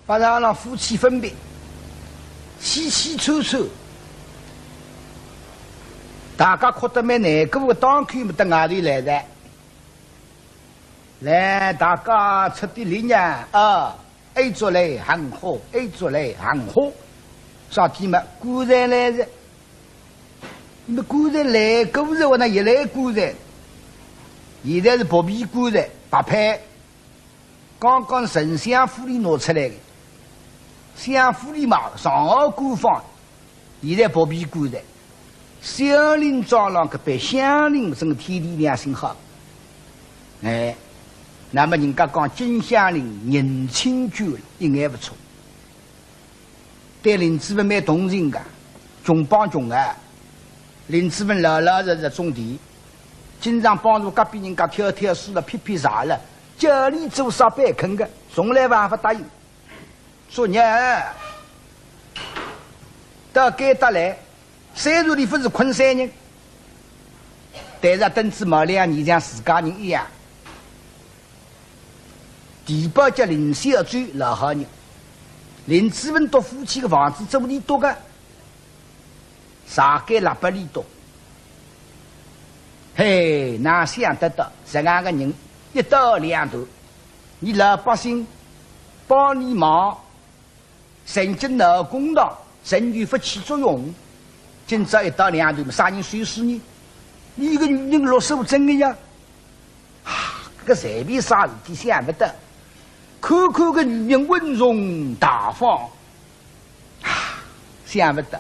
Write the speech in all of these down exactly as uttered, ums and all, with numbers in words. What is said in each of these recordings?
法场浪夫妻分别，凄凄楚楚，大家哭得蛮难过个当口么，到外头来哉。来，大家出点力呀，啊，哎，做来喊好，哎，做来喊好。啥体么？棺材来哉。那棺材来过哉，我那也来棺材。现在是薄皮棺材，白坯。 刚刚从相府里拿出来的，相府里嘛，上好官方，现在薄皮棺材。香林庄浪搿班乡邻真个天地良心好。哎，那么人家讲金乡邻人亲眷一眼勿错。 对林子文蛮同情个，穷帮穷啊。林子文老老实实种地，经常帮助隔壁人家挑挑水了、劈劈柴了，叫俚做啥板肯个，从来勿勿答应。作孽，到该搭来，虽然俚勿是昆山人，但是登仔毛两年像自家人一样。 地保叫林小周，老好人。林子文笃夫妻个房子做俚笃个，啥个拉拨俚笃。嘿，哪想得到，实梗个人一刀两断，伲老百姓帮俚忙， 曾经闹公堂，仍旧勿起作用。今朝一刀两断，啥人收尸呢？俚个女人落手真个呀！啊，搿随便啥事体想勿到。看看搿女人稳重大方，啊，想勿到。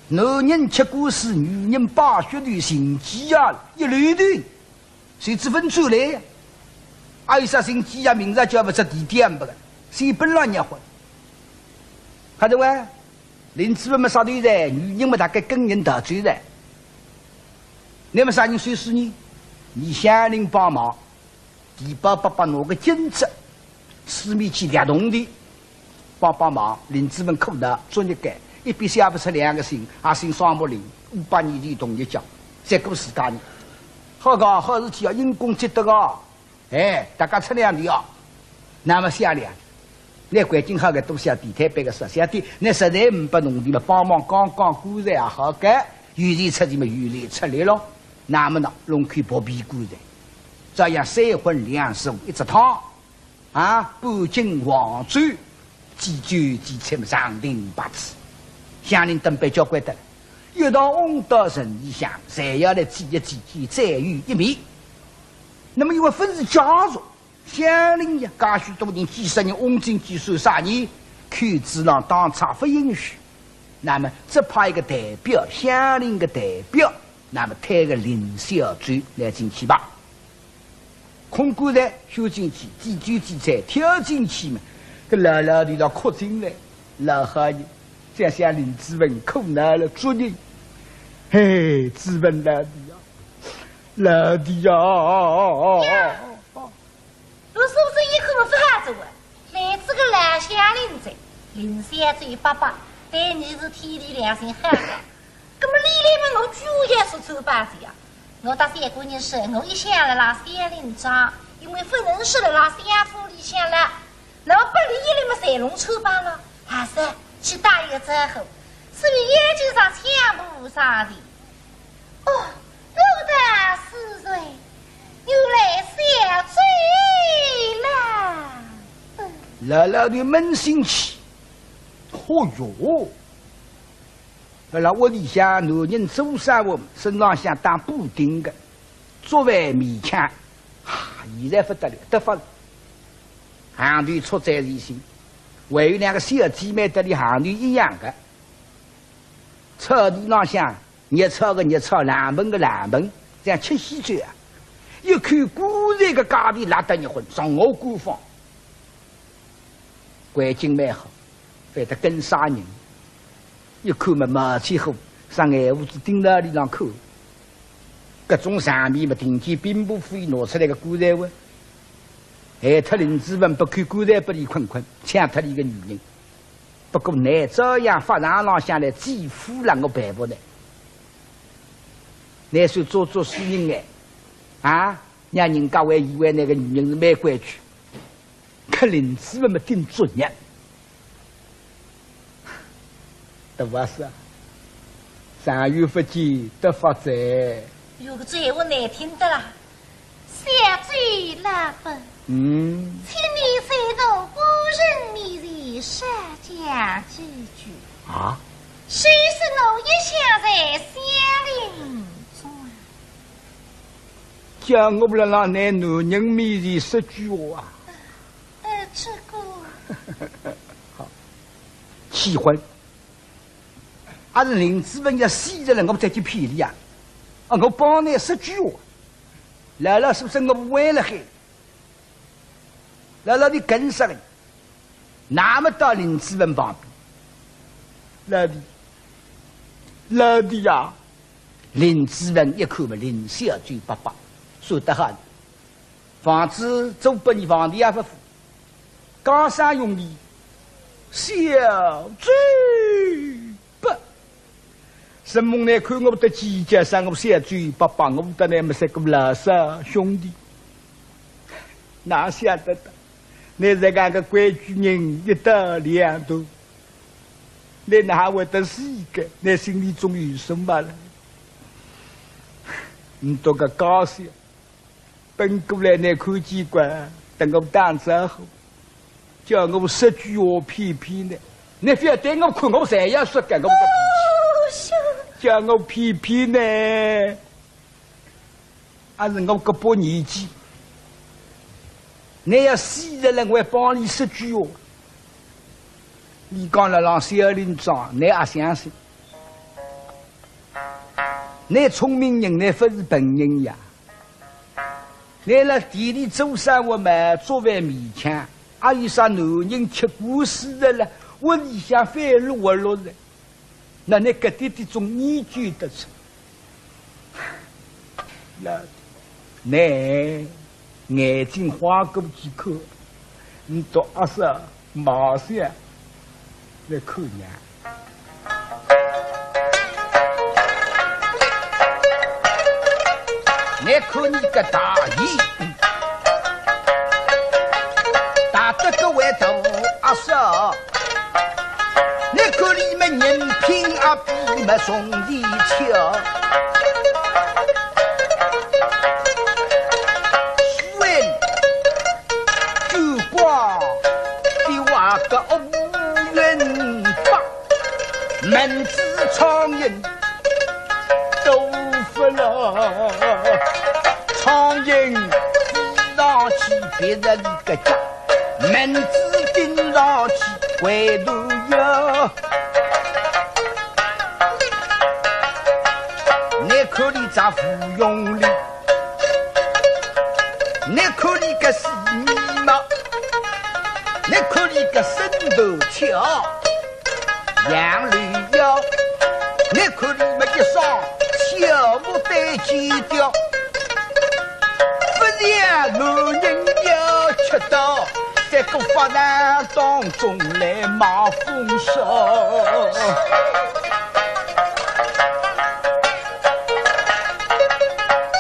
男人吃官司，女人摆血头，寻机啊，一溜头。 谁知分出来呀？阿有啥寻机呀？明朝叫勿出地点不个，谁本浪热火。看到喂，林子文么杀头哉，女人么大概跟人逃走哉。那么啥人收尸呢？伲乡邻帮忙，地保伯伯拿个金子，四面去两铜钿， 帮帮忙，林子文苦恼，作孽个，一笔写勿出两个信，阿姓双木林，五百年前同一家，再过自家人。好个，好事体啊，因公积德啊，哎，大家出两钿啊，那么写两钿。那环境好个，多写点，推扳个少写点，那实在呒拨铜钿嘛，帮忙讲讲棺材也好个，有钱出钱嘛，有力出力咯。那么呢，弄口薄皮棺材，照样三荤两素一只汤。 啊，半斤黄酒，几酒几菜么上等八次。乡邻等辈交关得了，一道翁到城里向，侪要来祭一祭，再有一面。那么因为勿是家属，乡邻呀，介许多人，几十人翁进去算啥呢？口子浪当差勿允许。那么只派一个代表，乡邻个代表，那么推个林小周来进去吧。 空棺材收进去，几酒几菜挑进去嘛，搿老老头倒哭进来，老好人，想想林子文苦恼了，作孽。嘿，子文老弟呀，老弟呀！呀，我是不是一口勿发作啊？ 来仔个老乡邻哉，林小周伯伯，对伲是天地良心好个。葛么俚来么我居然也是穿帮子呀？我搭三个人说，我一向辣辣乡邻庄，因为勿认识辣辣乡府里向了，那么拨俚一来么侪弄穿帮了，还是去打一个招呼，所以眼睛上抢步上前。 哦，我的是谁？原来小周啦。嗯。老老头扪心气，哦哟，辣辣屋里向男人做生活，身浪向打补丁个，作为勉强，啊，现在勿得了，得法了。行头出在前心，还有两个小姐妹搭俚行头一样个。 草地浪向，热炒个热炒，冷盆个冷盆，像吃喜酒啊。一口棺材个价钿拉得热昏，上好官方。环境蛮好，反得跟啥人？一看么毛起火，啥眼珠子盯牢里浪看。搿种场面么，定见兵部府伊拿出来个棺材哇，害脱林子文，拨口棺材拨俚困困，抢脱俚个女人。 不过呢，照样法场浪向来祭夫了，我办勿来。乃算做做死人哎，啊，让人家还以为那个女人是蛮规矩。搿林子文么顶作孽。大阿嫂，长远勿见得发哉。哟，搿闲话难听得啦。小周老伯，嗯。请你在我夫人面前少讲几句。啊？虽说我一向在乡邻中啊。叫我辣辣㑚男人面前说句话啊？呃，这个。好，气昏。阿是林子文要死了，我再去骗伊啊？啊，我帮㑚说句话，老老实实我勿会了嘿。老老的跟上来，那么到林子文旁边，老弟，老弟呀！林子文一看嘛，林小周伯伯，说得好，房子租拨伊，房钿也勿付，讲啥用的？小周伯 承蒙㑚看我的计较，赏我小周伯伯，我搭㑚么是个老少兄弟。哪晓得的，㑚这个个规矩人一刀两断，㑚哪会得死个？㑚心里总有数么了。你多个高兴。 奔过来，㑚看见过，搭我打招呼，叫我说句话骗骗㑚。㑚覅对我看，我侪要说个，我个脾气。哦，是。叫我骗骗㑚，阿是我搿把年纪，㑚要死了，我还帮伊说句话。伊讲了，让小林长，㑚也相信。㑚聪明人，㑚勿是笨人呀。 㑚辣地里做生活嘛，做饭勉强，阿有啥男人吃官司的了，屋里向翻落落的，那㑚搿点点总研究得出。那，㑚眼睛花过几口，你到阿啥 马上来看娘。你看你个大爷，大得个位大阿嫂，你看你们人品啊比么兄弟强。夫人 酒馆的话个乌云吧，蚊子苍蝇都不了，苍蝇飞上去别人的家，蚊子叮上去回头呀。你看你咋不用力？ 你看你个死眉毛，你看你个身头翘，杨柳腰，你看你么一双小牡丹尖雕，不像男人要吃到，在个发难当中来冒风骚。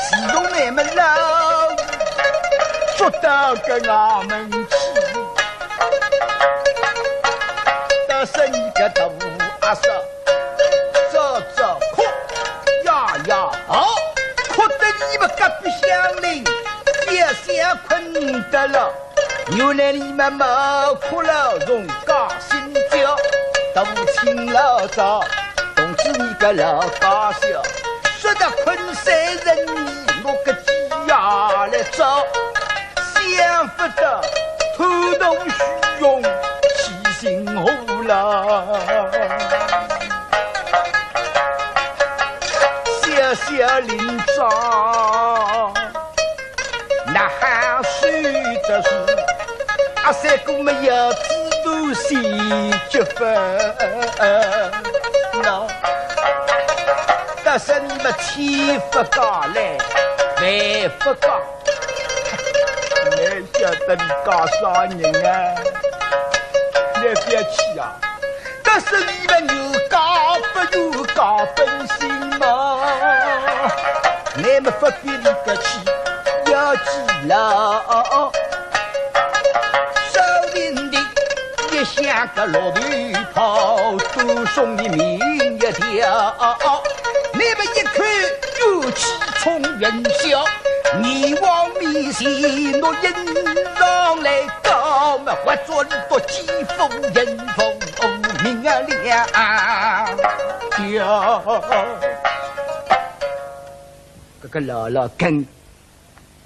自从你们老捉到个衙门去，到是你个大阿嫂，早早哭呀呀吼，哭得你们隔壁乡邻也想困得了。 原来你们没哭了，容家心焦，都请老早，同志你个老家小，说得困三人你，我个鸡呀来找，想不到偷东虚荣，起心火了。小小林长。 那还是的是，阿三哥没有制度是结婚了，但是你们千不讲嘞，万不讲，你晓得你讲啥人啊？你不要气啊！ 但是你们有家不有家本性嘛，你们不比你个气要气了。说像个绿豆泡，多送你命一条。你们一口怨气冲云霄，你往面前我迎上来，高么活捉你个奸夫淫妇命啊了。搿个老老根，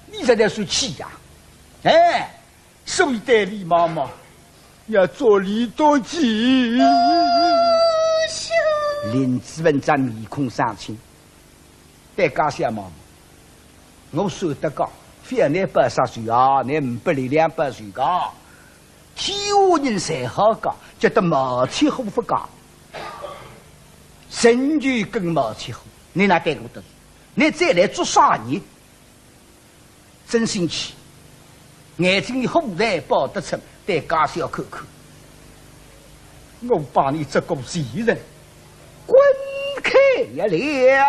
你实在是气呀！哎， 所以对李妈妈要做李多吉。林子文只面孔生青，对家小妈妈，我说得讲，覅拿报啥仇啊，拿五百两两报仇个。天下人侪好讲，叫得毛七虎勿讲，神就跟毛七虎，你哪对我得罪？你再来做啥人？ 真生气，眼睛里火才爆得出，对家小看看。我把你这个贱人，滚开呀了！哎呀，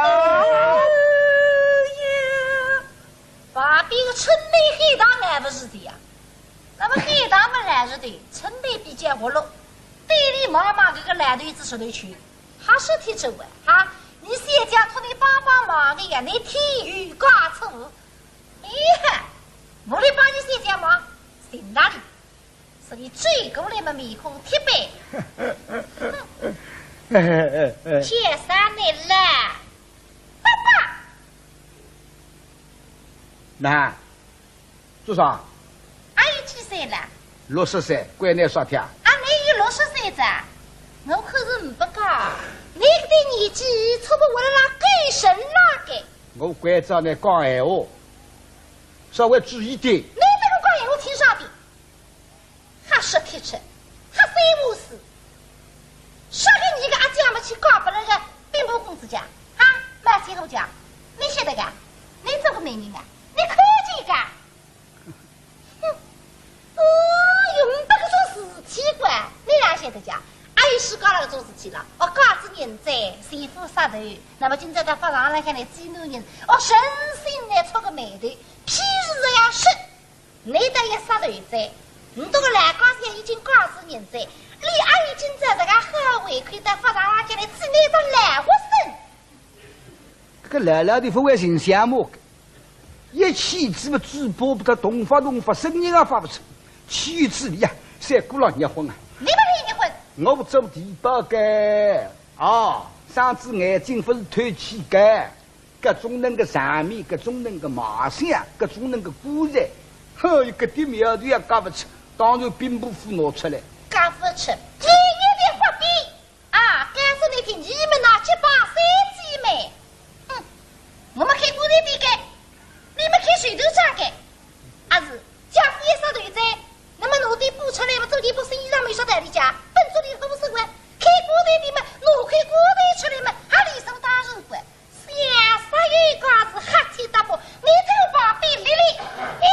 旁边个春梅喊道：“来勿是的呀。”那么喊道么来是的，春梅比较活络，对李妈妈搿个老头子实头去，还是挺真啊，哈！你小姐托你帮帮忙的呀，你添油加醋。 哎呀，我来帮你小姐忙，寻哪里？是你追过来么面孔铁板。哼，天生的啦，爸爸。那，做啥？阿有几岁了？六十岁，关你啥体啊？阿，你有六十岁哉？我可是唔不讲，你搿点年纪差不多活了啦够神那个。 我关照你讲闲话，稍微注意点。你这个讲闲话听啥的？瞎说天吃，瞎三胡四。啥个你个阿姐么去嫁拨了个兵部公子家？啊，卖千户家？你晓得个？你做个媒人啊？你看见个？ 哼，哦哟，没搿种事体个，你哪晓得讲？阿有世界浪搿种事体了，哦，假使人哉，前夫杀头，那么今朝到法场浪向来见男人，哦，诚心来触个霉头，譬如这样说，你倒要杀头哉，你这个老家小已经假使人哉，你阿有今朝这个好胃口到法场浪向来见你这老活生。 搿个老老的勿会寻相骂个，一气之末嘴巴不得动发动发，声音也发勿出，气之里啊，三鼓浪热昏啊。你勿是热昏？我做地保个啊，双子眼睛勿是透气个，搿种能个场面，搿种能个卖相，搿种能个棺材，哼，一个点苗头也轧勿出，当然兵部府拿出来。轧勿出，你一定发兵。 啊，告诉你听，你们那结拜三姐妹，哼，我们开棺材店个，你们开绸头厂个，阿是，姐夫也杀头哉，那么拿点布出来嘛，做件布新衣裳嘛，有啥道理讲？本族里头勿是个，开棺材店嘛，拿块棺材出来嘛，还理所当然个。 想啥有讲是瞎七搭八，你头发被理理。哎，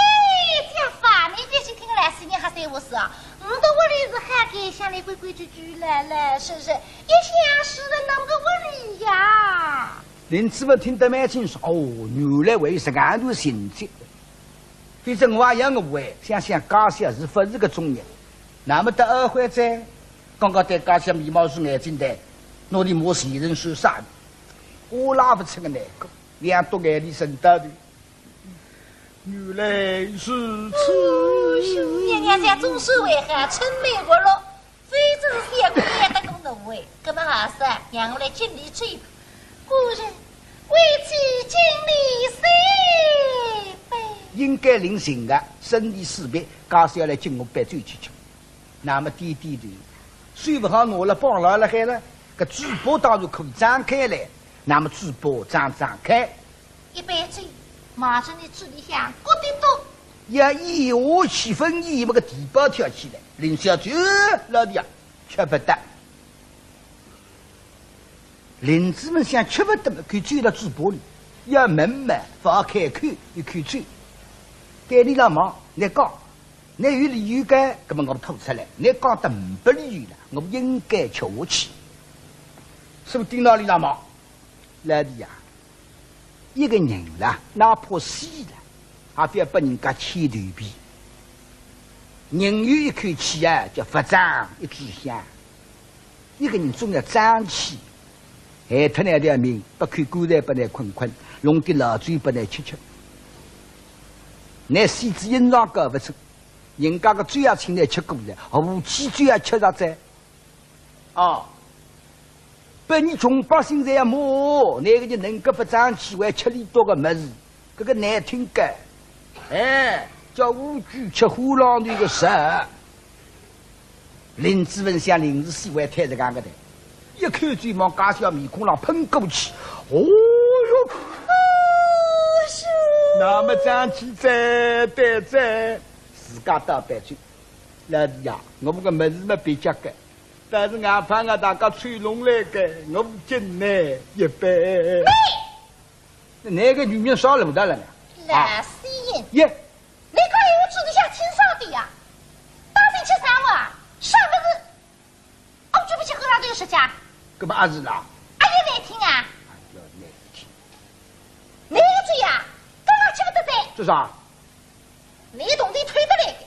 姐夫啊，你别去听个来，是你瞎三胡四啊。我的屋里是海街，乡里规规矩矩，老老实实，一向是人那个屋里呀。林子文听得蛮清爽，哦，原来还有这样的情节。 反正我也要误会，想想家小是勿是个中人。那么到二回哉，刚刚对家小眉毛竖眼睛的，拿伊骂前人算啥呢？我拉勿出个难过，两朵眼泪顺到头。原来如此。哎哟，娘娘家总算还好，春梅活络。 非正是小姑娘得个误会，搿么还是让我来敬你这一杯。夫人，为妻敬你三杯。应该领情个，生理四杯，家小来敬我杯酒去吃。那么点点头，虽不好我了，帮牢了海了，搿嘴巴当然可以张开来，那么嘴巴张张开。 一杯酒，马上你嘴里向咕滴嘟。呀，一下气氛一没个地保跳起来，林小姐，老弟啊，吃勿得。林子文想吃勿得嘛，口酒辣嘴巴里，要问嘛，勿好开口，一口酒。对伊拉望，你讲，你有理由个，搿么我吐出来，你讲得没理由了，我应该吃下去。是不是盯牢伊拉望？老弟呀， 一个人啦，哪怕死了，也勿要拨人家牵头皮。人有一口气啊，叫勿争一炷香。一个人总要争气，害脱㑚条命，拨口棺材拨㑚困困，弄点老酒拨㑚吃吃。㑚死仔阴上搞勿成，人家个酒也请㑚吃过了，何其酒也吃着哉。 哦，拨伲穷百姓侪要骂，哪个人能够勿争气，还吃俚笃个物事，搿个难听个。哎，叫乌龟吃虎狼头个事。林子文想林子喜欢推着讲个的，一口酒往介小面孔浪喷过去，哦哟，那么争气哉，对哉，自家倒杯酒。老弟呀，我搿个物事嘛别家个， 但是外怕啊，大家吹弄来个，我敬㑚一杯。喂！㑚个女人少了勿得了呢？老死人！耶！㑚讲闲话嘴里向清爽点呀！当心吃啥物事啊？啥物事？哦，嘴巴吃口上头有舌甲。搿么阿是啦？阿有难听啊？哎哟，难听。㑚个嘴呀，根本吃勿得噻。做啥？㑚铜钿偷得来个。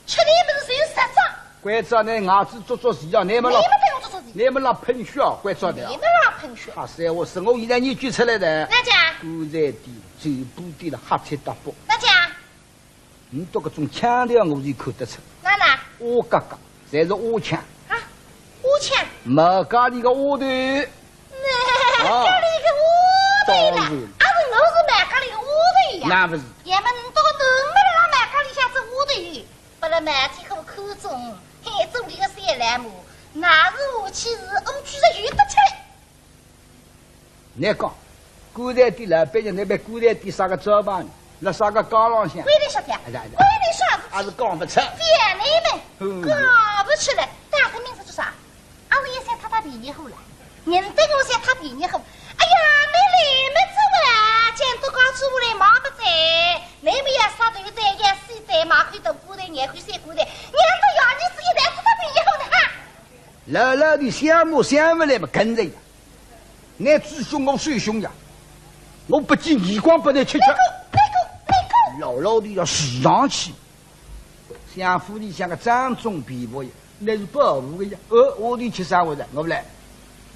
吃俚物事侪有实梗。关照㑚牙齿做做事啊，㑚么老，㑚么对我做做事。㑚么老喷血啊，关照㑚啊。㑚么老喷血。啊，是，我是我现在研究出来的。哪讲？棺材店、酒吧店了，瞎七搭八。哪讲？你读搿种腔调，我就看得出。哪哪？阿嘎嘎，侪是阿腔。啊，阿腔。毛家里个丫头。 那，啊，家里个丫头呢？当然。啊，是我是毛家里个丫头呀。那不是。要么你到底没辣毛家里向做丫头，拨了毛天虎看中，还做俚个小老母，那是下去是乌龟是有得吃。倷讲，棺材店老板娘，倷拿棺材店啥个招牌呢？ 辣啥个街浪向？关倷啥体啊？哎呀，哎呀。关倷啥事体？还是讲勿出。覅倷问，嗯。讲勿出来，打个名字做啥？阿是也想讨讨便宜货啦？人等我想讨便宜货。哎呀，倷来么子哇，讲到讲出来忙勿哉，倷么要杀头哉，要死哉，买口大棺材，廿口小棺材，让到爷儿子一代讨讨便宜货呢哈。老老的想么想勿来么跟着呀。 倷嘴凶我手凶呀，我不计耳光拨倷吃吃。倷个，倷个，倷个。老老的要死上去。想府里向个掌中皮包呀，那是保护的呀。呃，我的吃啥我的，我不来。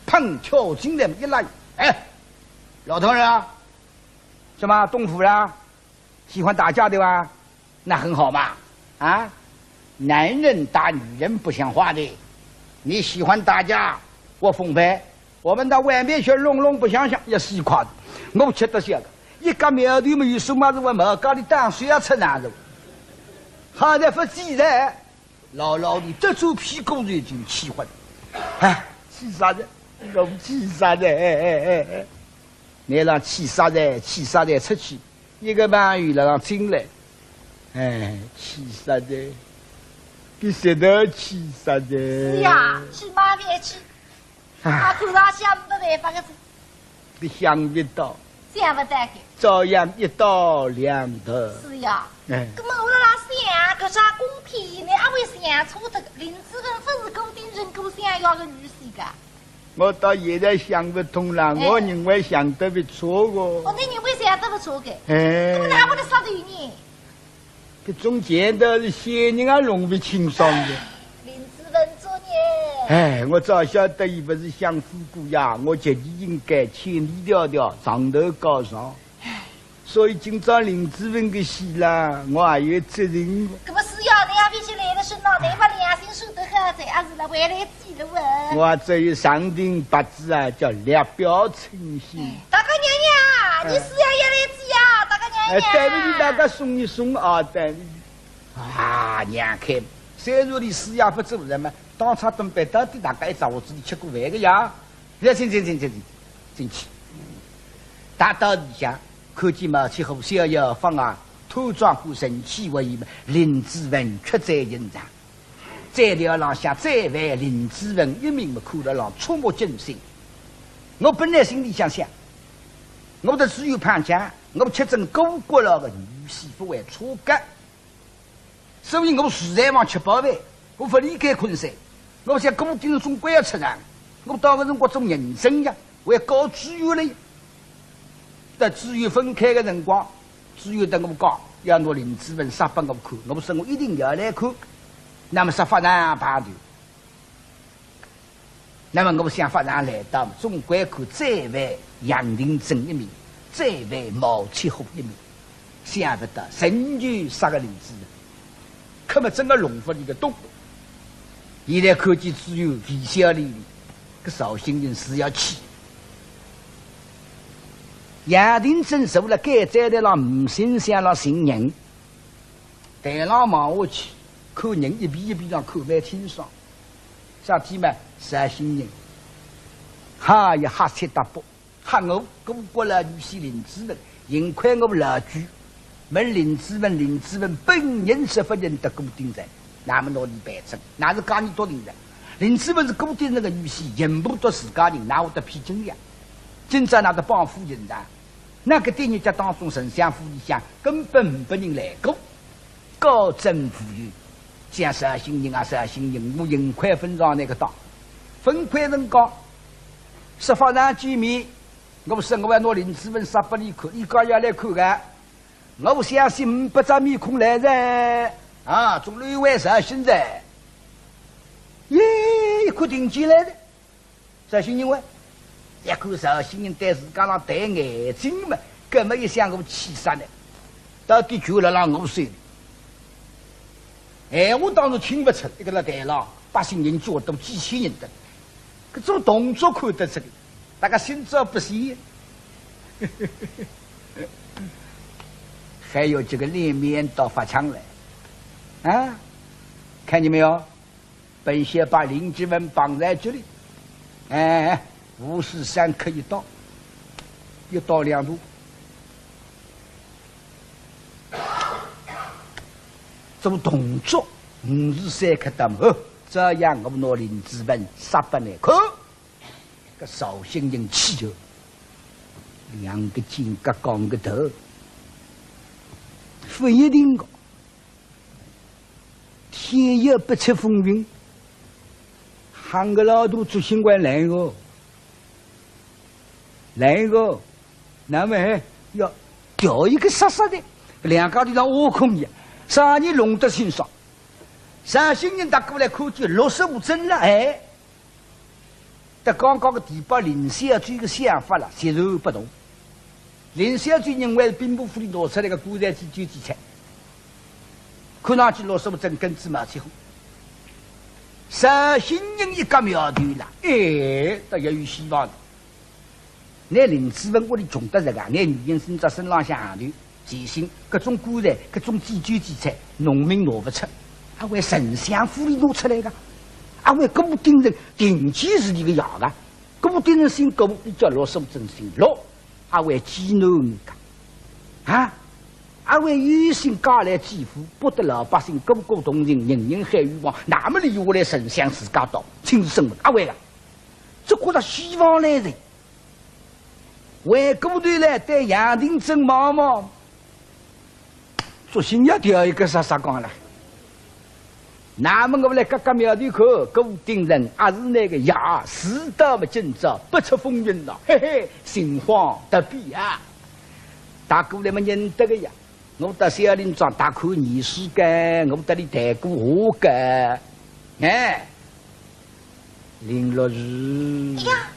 砰，跳进来一拉，哎，老头儿啊，什么动武啦？ 喜欢打架对吧？那很好嘛，啊，男人打女人不像话的，你喜欢打架，我奉陪，我们到外面去弄弄不想想，也是一块的。我吃得消个，一个苗头么有数么子，我毛家里打水也吃难了，好在不记得。 老老的这种屁股就已经气昏。哎，气煞哉，我气煞哉，哎哎哎哎，倷让气煞哉，气煞哉出去，一个朋友了让进来，哎，气煞哉，比谁都气煞哉。是呀，是嘛别气。 啊，啊，看上去也没办法个哉。你想勿到，想勿到个。照样一刀两断。是呀。哎。搿么我辣辣想，搿啥公平呢？阿会想错脱个。林子文勿是顾鼎臣顾想要个女婿个？我到现在想勿通啦，哎。我认为想得勿错个。哦，倷认为想得勿错个？哎。搿么哪会得杀头呢？ 搿种钱倒是仙人也弄勿清爽的。林子文作孽。哎，我早晓得伊勿是享福姑爷，我绝对应该千里迢迢上头告状。所以今朝林子文个死啦，我也有责任。搿么是呀，倷也勿是来了身浪，倷把良心说得好哉，还是来回来 记得问。我这一上庭八字啊，叫略表称心。大家娘娘，哎。你是要要来记呀，大家娘娘。哎，对不起，大家松一松啊，对不起。啊，娘看，虽然你死也不做人嘛，当差东北到底大家一只屋子里吃过饭个呀？来，请，请，请，请，请，进去。大到里向，看见毛七虎逍遥法外，端庄过神气威仪嘛，林子文却在现场。 在料浪向再犯林子文一名么，看得让触目惊心。我本来心里想想，我的只有潘家，我吃准顾阁老个女婿勿会错个，所以我实在往吃饱饭，我勿离开昆山，我想顾鼎臣总归要出场，我到搿辰光做人证呀，我要告知县了。 搭知县分开个辰光，知县搭我讲，要拿林子文杀拨我看，我说我一定要来看。那么说法场排队，那么我想法场来到，总归看再会杨廷珍一面，再会毛七虎一面，想不到仍旧杀个林子文，可么真个弄勿一个懂。现在看见只有微笑哩哩，搿绍兴人是要气。杨廷珍坐了该站台浪，无心想了寻人。 台浪望下去，看人一遍一遍上看蛮清爽。啥体嘛？绍兴人。哈，也瞎七搭八，吓我，我过来女婿林子文，幸亏我老鬼。问林子文，林子文本人是勿认得顾鼎臣，那么拿俚办成，那是假意笃定的。林子文是顾鼎臣个女婿，全部笃自家人，哪会得骗真呀？今朝哪得帮夫人呢？ 那个点日脚当中，丞相府里向根本没人来过，高枕无忧。讲绍兴人啊，绍兴人，我幸亏勿上那个当。勿亏人讲，说法场见面，我说我要拿林子文杀拨俚看，俚讲要来看个，我相信五百张面孔来哉，啊，总归有绍兴人。耶，一看定见来哉。 绍兴人喂，一看绍兴人对自家浪对眼睛嘛，搿么一想我气煞呢，到底就辣辣我手里。闲话当然听勿出，一个辣台浪，百姓人叫得几千人的，搿种动作看得出个，大家心照不宣。还有这个脸面倒发抢来，啊，看见没有？ 本县把林子文绑在这里，哎，五时三刻一刀，一刀两断。做动作，五时三刻到末，照样我拿林子文杀拨倷看。搿绍兴人气哟，两个肩胛扛个头，勿一定个。 天有不测风云，喊个老大做新官来个，来个，那么还要调一个杀杀的，两家头像挖空一样，啥人弄得清爽？绍兴人踏过来看见陆素贞了，哎， 搭刚刚个地保林小姐个想法了，截然不同。林小姐认为是兵部府里拿出来个棺材祭酒祭菜，看上去陆素贞跟仔毛七虎。绍兴人一个苗头了，哎，倒也有希望了。拿林子文屋里穷得实梗，拿女人身只身浪向行头， 全新，搿种棺材，搿种祭酒祭菜，农民拿勿出，阿会丞相府里拿出来个，阿会顾鼎臣定期是俚个爷个，顾鼎臣姓顾，俚叫陆素贞姓陆，阿会寄囡儿个，啊，阿会有心嫁来济富，博得老百姓个个同情，人人喊冤枉，那么俚下来丞相自家当，亲自审问，阿会个，只觉着希望来哉。 回过头来对杨廷珍望望，索性也调一个杀杀讲了。那么我来轧轧苗头看，顾鼎臣阿是倷个爷，是倒么今朝不测风云了，嘿嘿，心慌得比啊。踏过来么认得个呀， 我到小林庄踏过泥水个，我搭俚谈过话个。哎，林陆氏。哎呀，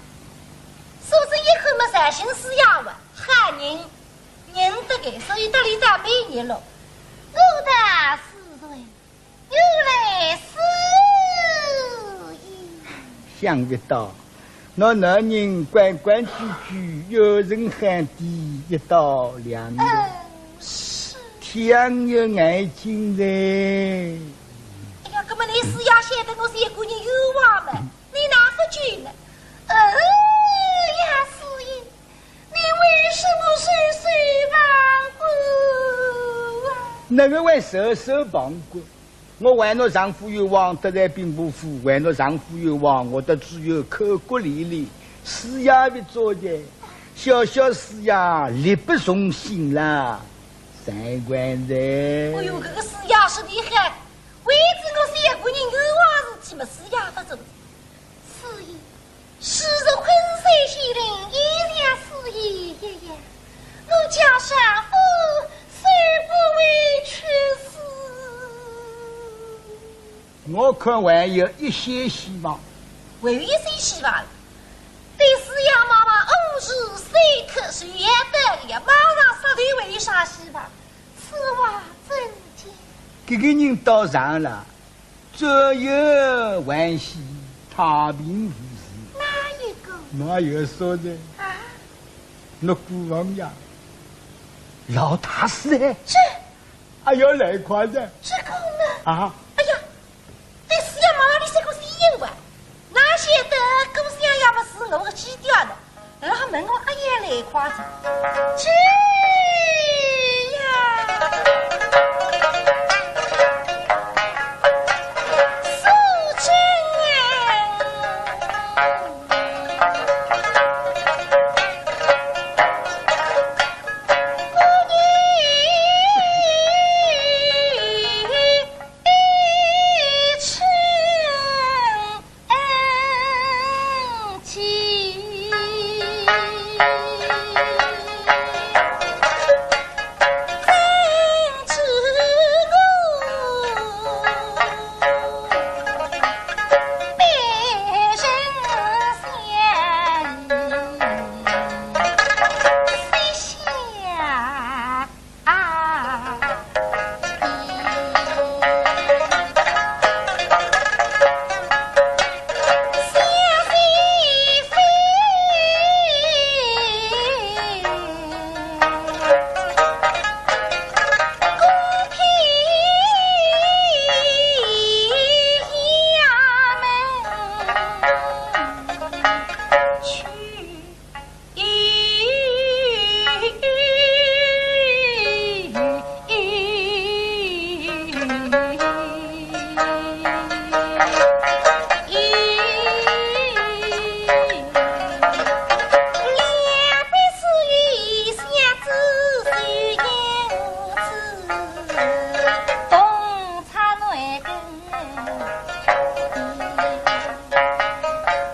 素贞一看么绍兴师爷哇，好人，认得个，所以搭俚打美日了。我道是谁，原来是你。想不到， 倷男人规规矩矩，有人喊的一刀两断，嗯，是。天有眼睛哉。哎呀，搿么倷师爷晓得我是一个人冤枉么，倷哪勿救呢？哎呀，师爷，你为什么袖手旁观啊？哪个会袖手旁观？ 我为倷丈夫冤枉，得罪兵部府，为倷丈夫冤枉，我倒只有口骨连连，师爷勿做的，小小师爷力不从心啦，三观哉。哎哟，搿个师爷是厉害，为仔我是一个人冤枉事体么，师爷勿做。师爷， 昔日昆山县令也像师爷一样，我家丈夫虽不为屈死。我看还有一些希望。还有一些希望？对师爷妈妈五十三刻是要得的呀，马上杀头还有啥希望？此话怎讲？搿个人到场了，左右欢喜，太平无事。哪一个？哪有说的？啊？那孤王呀，老大是哎。这……哎呀，来快的。这个呢？啊？哎呀， 对师爷妈妈，你这个是一样吧？哪晓得姑娘要么是我个基调呢？然后问我阿爷来夸张，这呀，素贞。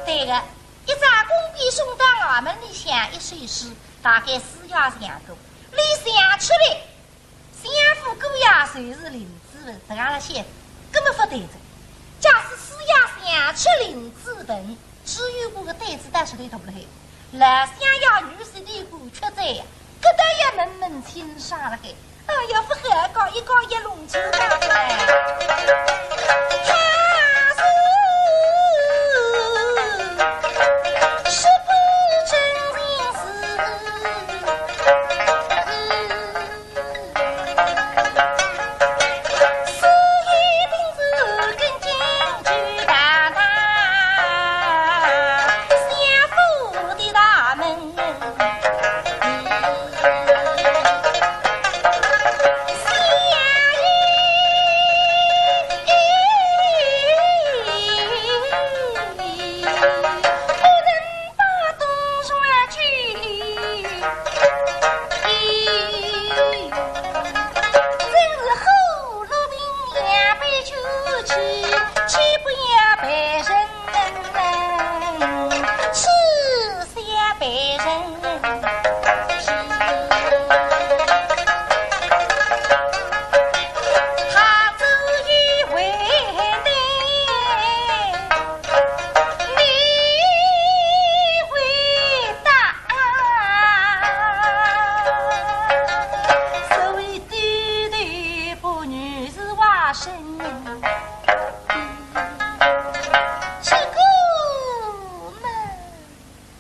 对个， 一只弓匕送到衙门里向一首诗，大概师爷想过，伊想出来，相府姑爷就是林子文，实梗勒写，根本勿对哉。假使师爷想出林子文，朱由檢个胆子倒是忒大了嘿。老相爷女婿个官缺哉呀，搿倒要问问清爽了嘿。 哎呀，勿好讲，一讲一弄出来了。他是，是不真情是？是一定是跟进去大大相府的大门。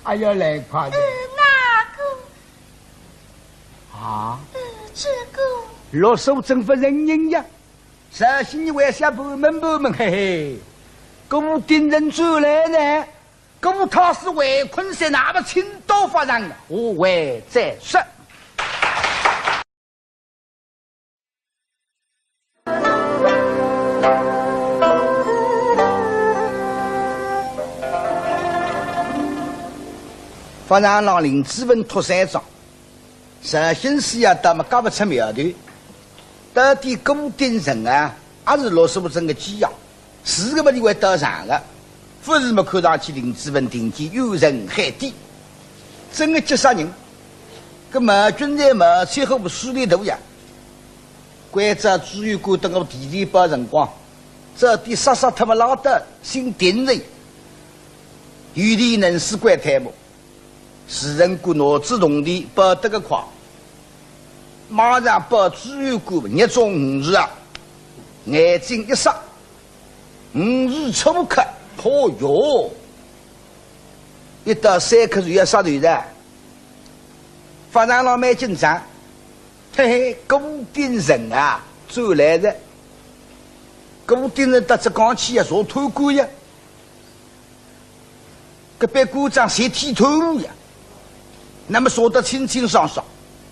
哎呀，来快点。呃，哪个？啊？呃，这个。罗素贞勿承认呀。绍兴人为啥盘问盘问，嘿嘿。顾鼎臣转来呢，顾太师围困在，那么请到法场，下回再说。 法场浪林子文托三桩，绍兴师爷倒么轧勿出苗头，到底顾鼎臣啊，还是罗素贞个寄养？ 是个么，伊会到场个，勿是么，看上去林子文定见冤沉海底，真个急煞人。搿毛俊才嘛，气候勿势利大呀。关照朱由检等我提提包辰光，这点杀杀脱么拉倒，姓丁的，有点能使鬼推磨，是人个脑子动的，跑得个快，马上跑猪油罐，捏中鱼啊，眼睛一眨，鱼是抽开，嚯哟！一到三刻就要杀头哉。法场浪蛮紧张，嘿嘿，顾鼎臣啊，转来哉。顾鼎臣搭只讲起呀，坐贪官呀，搿班官长侪剃头呀，那么说得清清爽爽，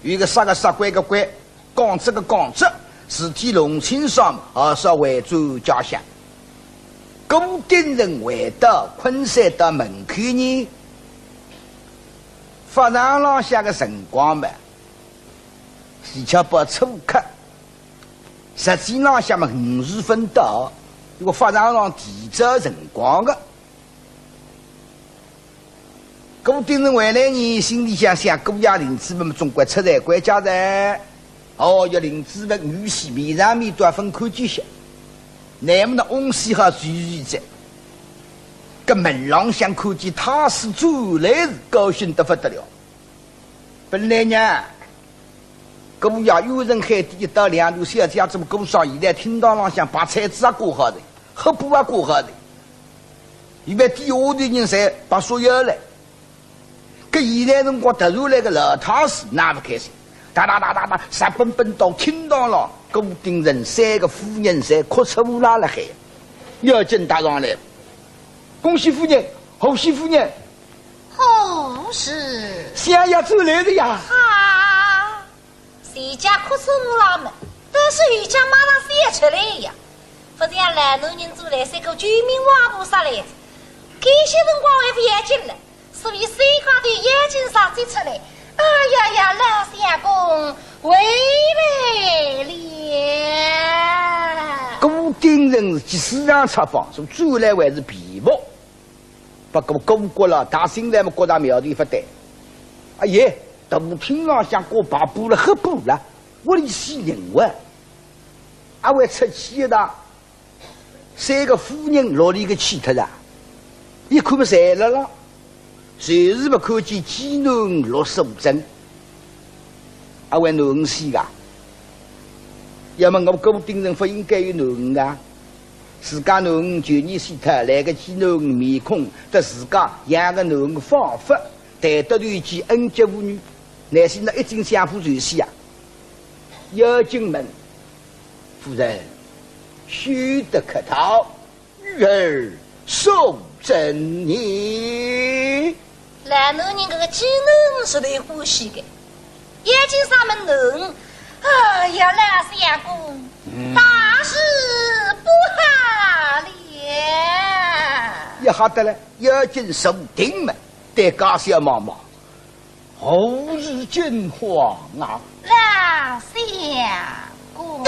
有一个杀个杀，关个关，讲这个讲这，事体弄清爽，还是要回转家乡。顾鼎臣回到昆山的门口呢，法场浪向个辰光嘛，是七八初刻，实际浪向嘛五时勿到，因为法场浪提早辰光个。 顾鼎臣回来呢，心里想想，姑爷林子文总归出来关家哉。哦，要林子文女婿面上面都要分看几歇，乃么呢翁婿好聚聚哉。搿门浪向看见太师转来是高兴得勿得了。本来呢， 姑爷有人喊的一到两路小姐怎么顾上，现在厅堂浪向白菜子也挂好的，黑布也挂好的，一般底下头人侪白束腰了。搿现在辰光突然来个老太师，哪勿开心？哒哒哒哒哒，直奔奔到厅堂浪，顾鼎臣三个夫人侪哭出乌拉了海。要紧踏上来，恭喜夫人，贺喜夫人， 哦，是。相爷转来了呀。啊，谁家哭出乌拉么，但是有家马上笑出来呀。不像老男人转来，是个救命活菩萨来着。搿歇辰光还勿要紧了，所以手高头眼睛上接出来。哎呀呀，老相公，回来了。顾鼎臣是急势上插方，说转来还是便服。 不过顾阁老大兴来么觉着苗头勿对。哎耶，大厅浪向挂白布了，黑布了，屋里死人哇！阿会出气的，三个夫人落里个气脱啊！一看么侪辣了，就是勿看见寄囡陆素贞。 阿会囡儿死个？要么我顾鼎臣勿应该有囡儿啊？自家囡儿旧年死脱，来个寄囡儿面孔，搭自家养个囡儿仿佛谈得投机，恩结父女，乃是那一径相夫就死啊！要紧问，夫人，休得客套。 女儿素贞呢？老男人搿个寄囡儿是最欢喜的，眼睛上么囡儿，哎呀，老相公，嗯。大事不好了。也吓得了，要紧坐定么，对家小望望。 何事惊慌啊？老相公。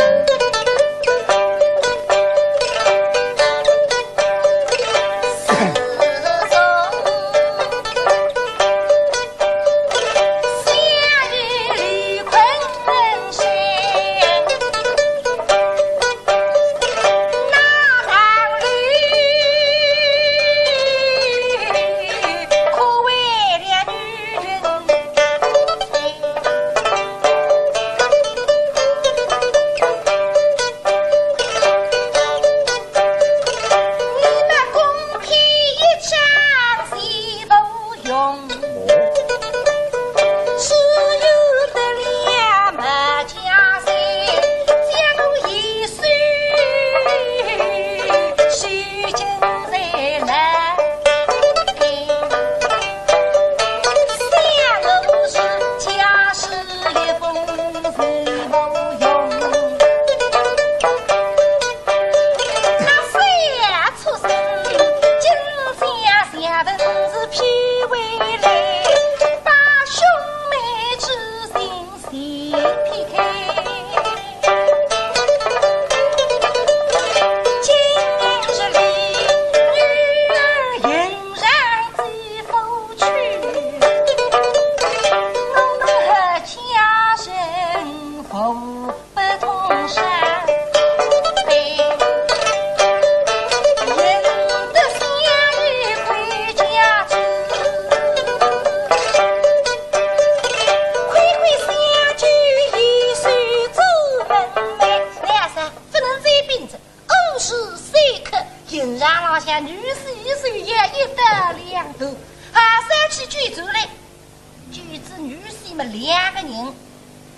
么两个人，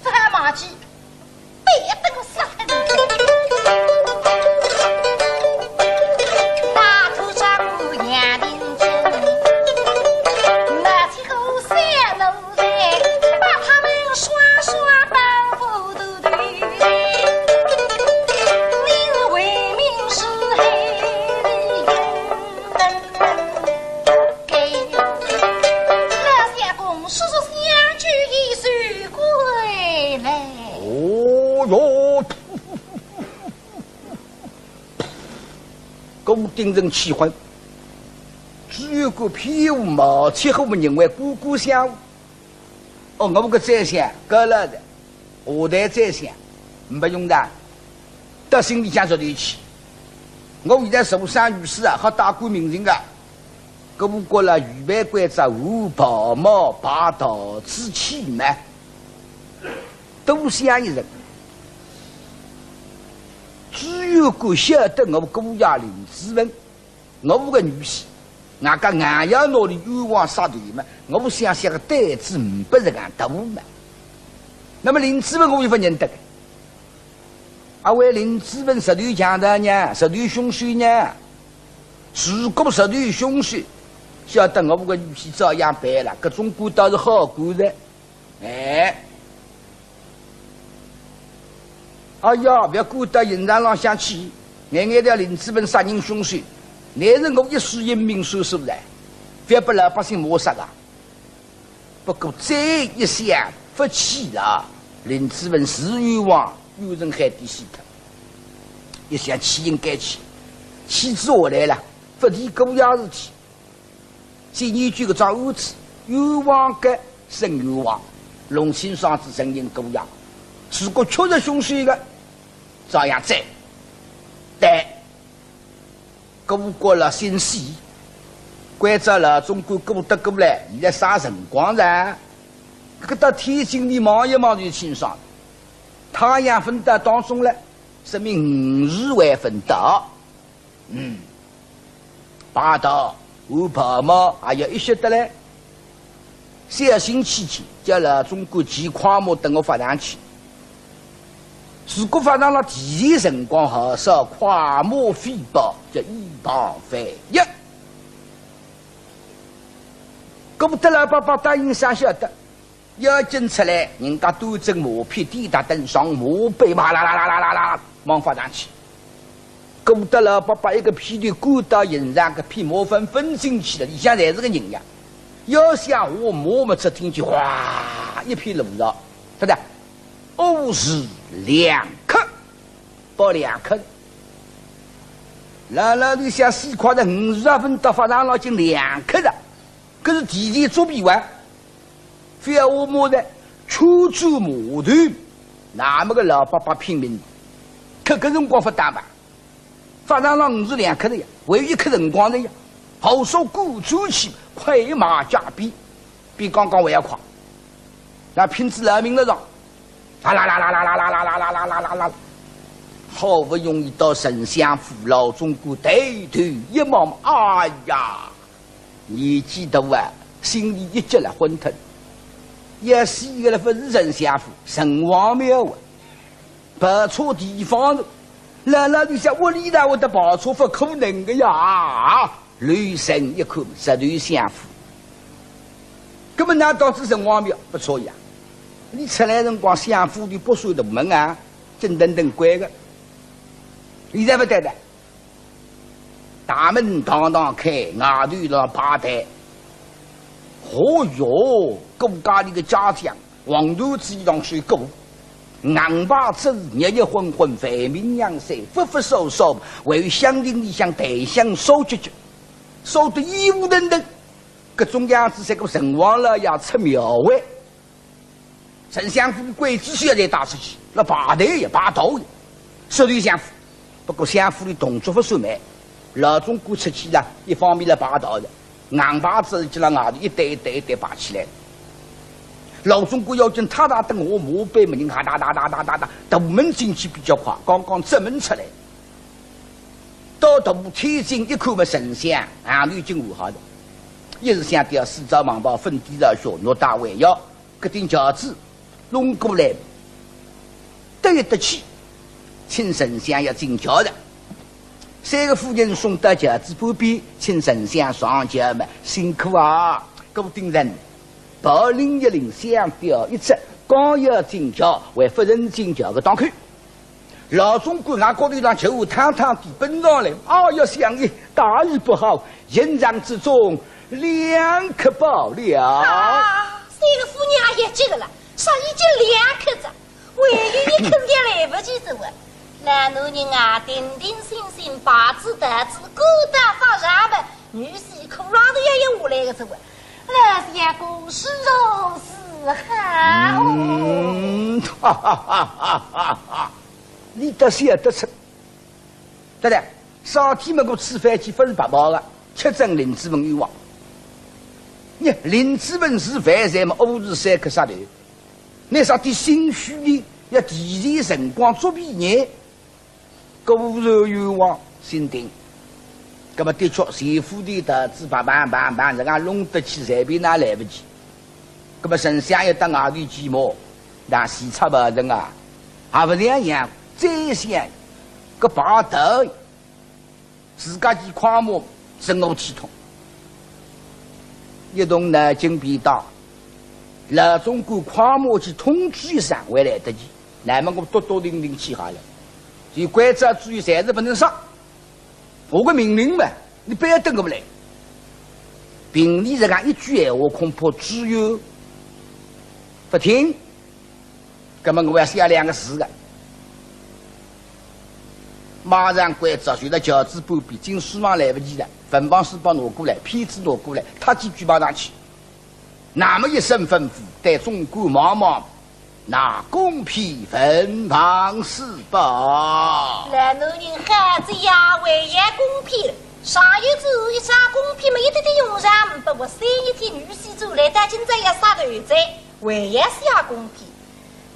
这还马屁，对一个杀人。大头丈夫杨廷珍，拿起个三箩，把他们双双抱过头去。你是为民除害的人。 老相公，速速相救，以救归来。哦哟，顾鼎臣气昏，只有个屁股毛气，我们认为姑姑想，哦，我个宰相，够了的。 下台宰相，没用的，到心里向着头去。我现在受伤于世啊，好大官名人啊，各部各了预备关照，无袍帽、白道之气嘛，多想一人。只有个晓得我姑爷林子文， 我个女婿，外加硬要拿俚冤枉杀头嘛，我想想个胆子呒不实梗大嘛。那么林子文我又勿认得个，阿为林子文实头强盗呢，实头凶手呢？如果实头凶手，晓得我个女婿照样办了，搿种官倒是好官哉。 哎，哎呀，覅管到刑场浪向去，眼眼叫林子文杀人凶手，乃是我一世英名所所在，覅拨老百姓抹杀啊。不过再一想，勿去了，林子文是冤枉，冤沉海底死脱。一想去应该去，去仔下来了，勿提搿样事体。 先研究搿桩案子，冤枉个伸冤枉，弄清爽仔承认过呀。如果确实凶手个，照样斩。对，顾国老先死，关照老总管顾德过来，现在啥辰光了？搿到天井里望一望就清爽了。太阳朆到当中了，说明午时还朆到。 嗯，白道、黄袍帽还要一歇得来。小心起见，叫老总管骑快马等我法场去。如果法场浪提前辰光好，少快马飞奔，叫一旁万一。顾德老伯伯答应声晓得。 要紧出来，人家端正马匹，抵搭登上马背，哇啦啦啦啦啦啦，往法场去。顾德老伯伯一个屁股滚到刑场，搿匹马翻翻进去了，里向侪是个人呀。要想下马么，只听见哗一片乱吵，晓得？午时两刻，报两刻。老老头想死快哉，午时也朆到，法场浪已经两刻了。 搿是提前作弊哇！覅下马哉，全转马头，那么个老伯伯拼命，搿个辰光勿打吧？法场浪午时两刻了呀，还有一刻辰光了呀，豪速赶转去，快马加鞭，比刚刚还要快。那拼仔老命了上，啦啦啦啦啦啦啦啦啦啦啦啦啦啦，好不容易到丞相府，老总管抬头一望，哎呀！ 年纪大啊，心里一急了，昏脱。要死个了，勿是丞相府，城隍庙啊，跑错地方了。老老头想，屋里哪会得跑错，勿可能个呀！留神一看，实头相府。搿么哪到仔城隍庙？勿错呀，伊出来辰光，相府里北山大门啊，紧腾腾关个。现在勿对了。 大门堂堂开，外头辣排队。哦哟，顾家里个家将，黄缎子衣裳穿过，硬牌子，热热昏昏，万民仰首，忽忽首首，还有香亭里向檀香烧结结，烧得烟雾腾腾。搿种样子，像个城隍老爷出庙会。 丞相府个刽子手也侪带出去，辣排队呀，排道呀，实头相府。不过相府里动作勿算慢，老总管出去了，一方面辣排道了，硬牌子就辣外头一对一对一对排起来。老总管要紧踏踏等下马背么，人哈哒哒哒哒哒哒，大门进去比较快，刚刚正门出来。到大天井一看么，丞相行头已经换好了，一时想到四朝忙包，粉底朝靴，偌大还要。搿顶轿子弄过来，得一得气，请丞相要进轿了。三个夫人送到轿子旁边，请丞相上轿嘛，辛苦啊！顾鼎臣，袍领一领，香吊一执，刚要进轿，还勿曾进轿个当口， 老总管拿高头上球探探地奔上来，啊呀，相爷，大事不好，营帐之中，两客爆了。啊，三个夫人也急个了，啥已经两客哉，还有一客也来勿及哉喂。老男人啊，定定心心，把子担子，顾大发啥么，女婿可让头也要下来个哉喂。老相公是如此好。嗯，哈哈哈哈哈哈。 你倒想得出。对了，上天么个吃饭去勿是白跑个，吃准林子文冤枉。你林子文是犯罪么，屙屎三刻杀头，那啥点心虚呢？要提前辰光作弊呢？果然冤枉，心定。葛么的确，前夫的担子，砰砰砰砰，人家弄得去，随便哪来勿及。 葛么丞相一到外头去么，那西差勿成啊，也勿两样，再想个把头，自家去快马，真个体统。一动脑筋便到，老总管快马去通知一声，还来得及，那么我笃笃定定去好了，就关照注意，暂时勿能上。 我个命令嘛，你覅等我勿来。凭你这样一句闲话，恐怕知县勿听。葛么我要写两个字个。马上关照，就辣轿子旁边，进书房来勿及了，文房四宝拿过来，片子拿过来，搨几句马上去。 那么一声吩咐，对总管望望，拿公片文房四宝。老男人好仔呀，还要公片了，上有主一张公片么一点点用场，不过三日天女婿转来，到今朝要杀头哉，还要写公片。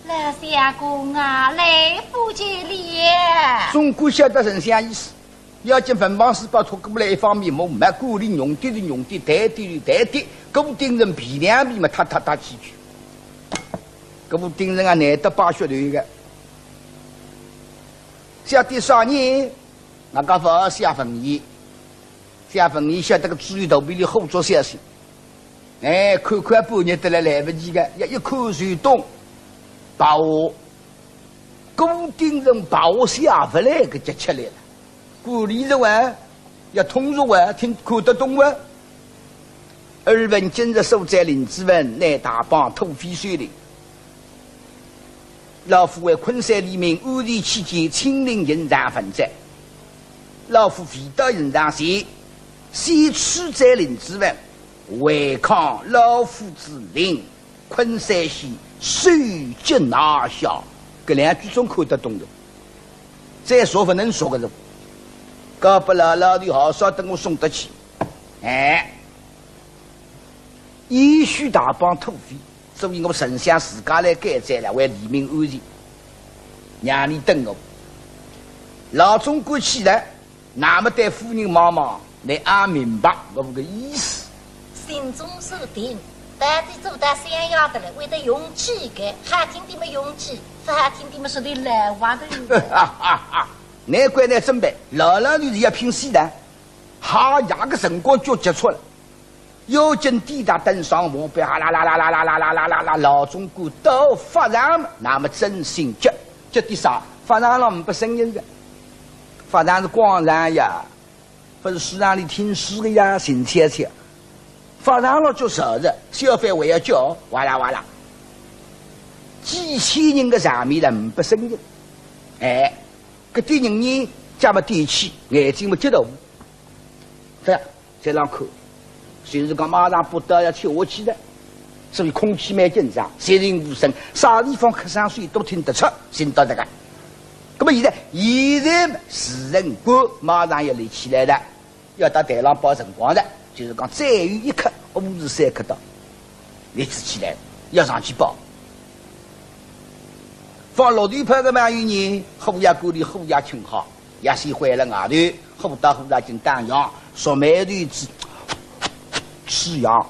老相公啊，来不及了。总管晓得丞相意思， 要紧文房四宝拖过来，一方面么，没管理，用的是用的，抬的是抬的，顾鼎臣皮两皮么，搨搨搨几句。顾鼎臣啊，难得摆噱头个。写点啥呢？那个勿写文言，写文言晓得个主意肚皮里火着消息。 哎，看看半日得来来勿及个，要一看就懂。白话，顾鼎臣白话写勿来个急出来了。管理着啊，要通俗啊，听看得懂啊。耳闻今日所斩林子文，乃大帮土匪首领。 老夫为昆山黎民安全起见，亲临刑场问斩。老夫未到刑场前，先处斩林子文，违抗老夫之令，昆山县首级拿下。搿两句总看得懂的，再说勿能说个人，搞不牢牢的好少等我送得去。哎， 也许大帮土匪，所以我丞相自家来监斩了，为黎民安全，让你等我。老总管起来，那么对夫人望望，你也明白我个意思。心中所定，到底做到相爷的了，会得用计个，好听点么用计，勿好听点么说的老话头。难怪呢，准备，老老头子要拼死的，哈呀个辰光就急促了。 要紧抵达登上马背，哈啦啦啦啦啦啦啦啦啦啦，老总管到法场，那么真心急，急点啥？法场浪呒不声音个，法场是广场呀，勿是书场里听书个呀，静悄悄。法场浪叫啥子？小販还要叫，哇啦哇啦，几千人个场面了呒不声音。哎，搿点人呢，脚么踮起，眼睛么激动，对呀。 在浪看，就是讲马上不得要吃下去了，所以空气蛮紧张，寂静无声，啥地方咳嗽水都听得出，寻到这个。那么现在，现在嘛，时辰官马上要立起来了，要到台浪报辰光了，就是讲再有一刻，午时三刻到，立起来，要上去报。放落地炮个嘛有呢，虎爷官里虎爷请好。 也是回了外头，虎到虎到进当阳，说眉头子，吃羊。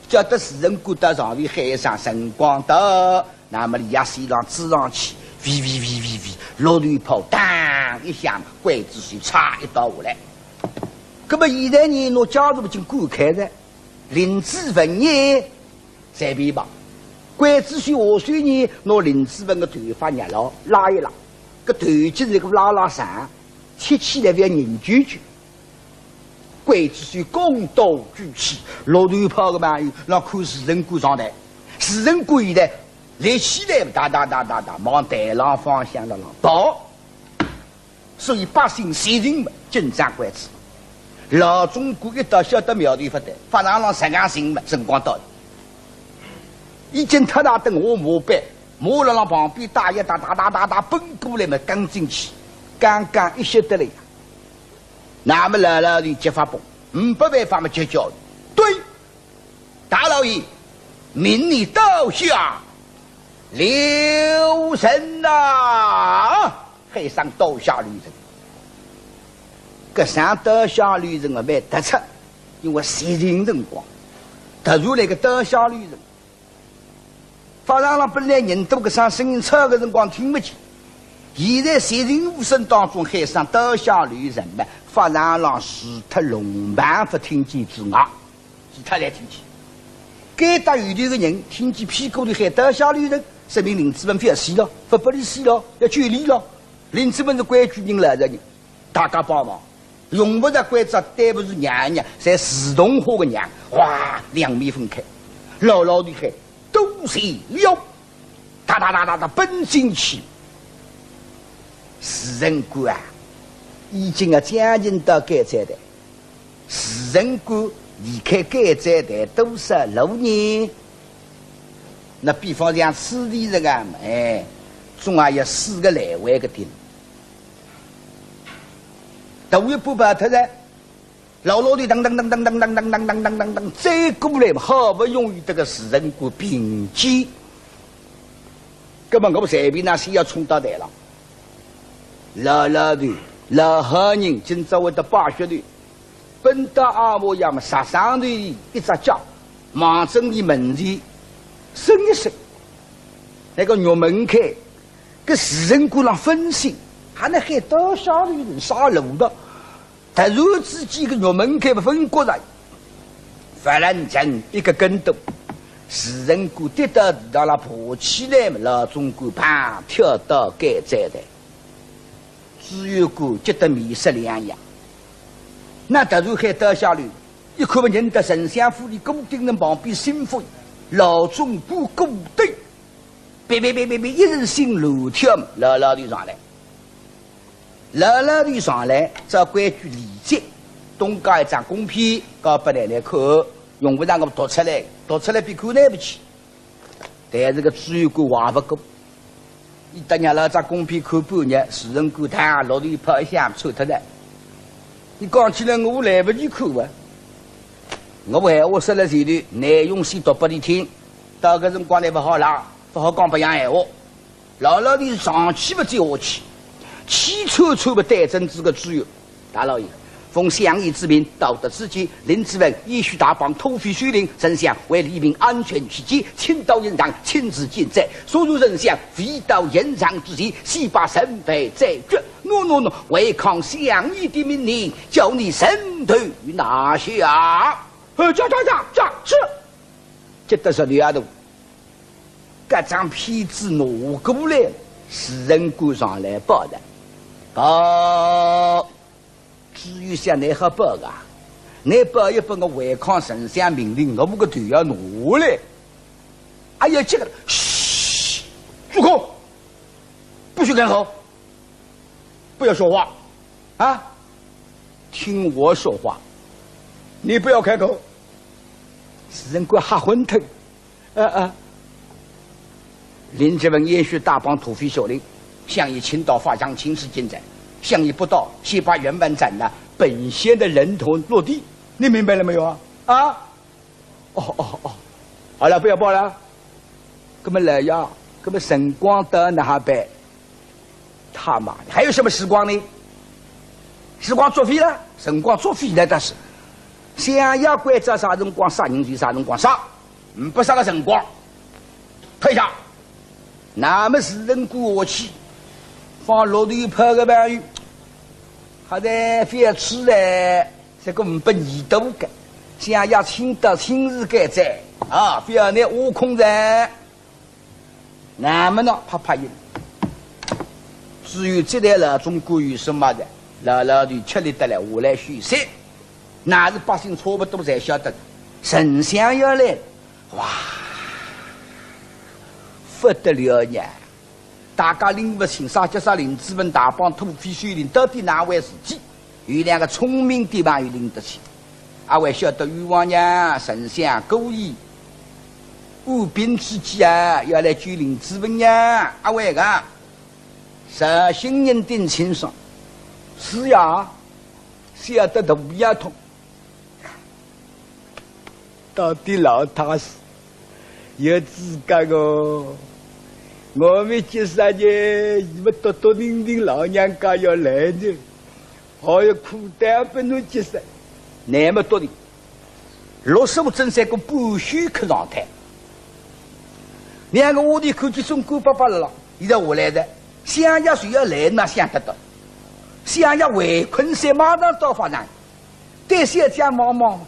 叫得时辰官到上头喊一声辰光到，那么李爷先生走上去，喂喂喂喂喂，落头炮当一响，刽子手嚓一刀下来。那么现在呢，拿家属已经赶开了，林子文呢，随便吧。刽子手下手呢，拿林子文个头发捏牢，拉一拉，搿头颈是个拉拉长，切起来覅硬揪揪。 刽子手弓刀举起，落头炮个嘛，让看时辰官上台。时辰官一抬，立起来，哒哒哒哒哒，往台浪方向浪浪跑。所以百姓侪人嘛，紧张关子。老总管一到晓得苗头勿对，法场浪实梗寻嘛，辰光到了。已经太大等我马背，马辣浪旁边打一打，哒哒哒哒奔过来嘛，跟进去，刚刚一歇得了呀。 那么老老头急发崩，呒不办法么急叫。对，大老爷，命你刀下留人呐！喊声刀下留人。搿声刀下留人啊，蛮突出，因为实情辰光，突然来个刀下留人。 法场浪本来人多，搿声声音吵个辰光听勿见。现在寂静无声当中喊声刀下留人嘛，法场浪除脱龙盘佛听见之外，其他侪听见。该搭有头个人听见屁股里喊刀下留人，说明林子文覅死了，勿拨伊死了，要救伊了。林子文是规矩人，老实人。 大家帮忙，用勿着关照，对勿住娘娘，侪自动化个娘，哗，两面分开，老老头喊，都是了，哒哒哒哒哒奔进去。时辰官啊，已经啊将近到监斩台，时辰官离开监斩台多少路呢？那比方像此地这个，哎，总也要四个来回个地路。 头一步跑脱了，老老头噔噔噔噔噔噔噔噔噔噔噔噔，再过来嘛，好不容易得个时辰官并肩。葛么我随便哪先要冲到台浪。老老头，老好人，今朝会得摆血头，奔到阿婆爷么，杀上头一只脚，望准伊门前伸一伸，那个玉门开， 搿时辰官浪分心，还能喊刀下留人啥路道？突然之间个玉门开勿分过来，法场浪一个跟斗，时辰官跌到地浪爬起来嘛，老总管啪跳到监斩台。知县官急得面色两样。那突然喊刀下留，一看么认得丞相府里顾鼎臣旁边心腹，老总管顾鼎。 别别别别别，一阵心乱跳，老老头上来。老老头上来，照规矩礼节，东家一张公片，交拨奶奶看，用勿着我读出来，读出来比看来勿起。但是个知县官话勿过，伊搭娘老张公片看半日，时辰官他落头一炮一响抽脱了。伊讲起来我来勿及看啊，我闲话说了前头，内容先读拨伊听。 到搿辰光来勿好啦，勿好讲别样闲话。老老头上气勿接下气，气喘喘勿对准仔个知县。大老爷，奉相爷之命，到得此间，林子文、燕许大帮土匪收留，丞相为黎民安全起见，请到刑场亲自见斩。所以丞相未到刑场之前，先把人犯斩决。喏喏喏，违抗相爷的命令，叫你人头拿下。呃，这这这这是。 急得实头也大。搿张片子拿过来，时辰官上来报的。报，知县想，倷好报啊？倷报一报，我违抗丞相命令，我个头要拿下来。哎呀，这个，嘘，住口！不许开口，不要说话，啊，听我说话，你不要开口。时辰官吓昏头。 呃呃。林子文、燕许大帮土匪首领，相爷请到法场亲自见斩，相爷不到，先把人犯斩了，本县的人头落地，你明白了没有啊？啊？哦哦哦，好了，不要报了。那么来呀，那么辰光到哪哈办？ 他妈的，还有什么时光呢？时光作废了，辰光作废了，但是相爷关照啥辰光杀人就啥辰光杀，呒不啥个辰光，退下。那么是人过下去，放落头炮个朋友，还在覅出来，这个呒不义度个，想要亲到亲自该哉啊，覅拿挖空哉。那么呢，拍拍印。至于这代老总管有什么的，老老头吃力得来，下来休息。 那是百姓差不多侪晓得，丞相要来，哇，不得了呀！大家拎勿清，啥叫啥林子文大帮土匪首领，到底哪回事体？有两个聪明的朋友拎得清，阿会晓得冤枉呀，丞相故意舞兵之计啊，要来救林子文呀，阿会个，绍兴人顶清爽。是呀，晓得大家痛。 到底老太师有资格哦。我们几十年，伊们笃笃定定老娘家要来呢，还有苦担不能接受，那么笃定。六叔正在个半休克状态，两个屋里看见总管伯伯了，现在下来的，想要谁要来，那想得到，想要围困山马上到法场。 对小姐望望，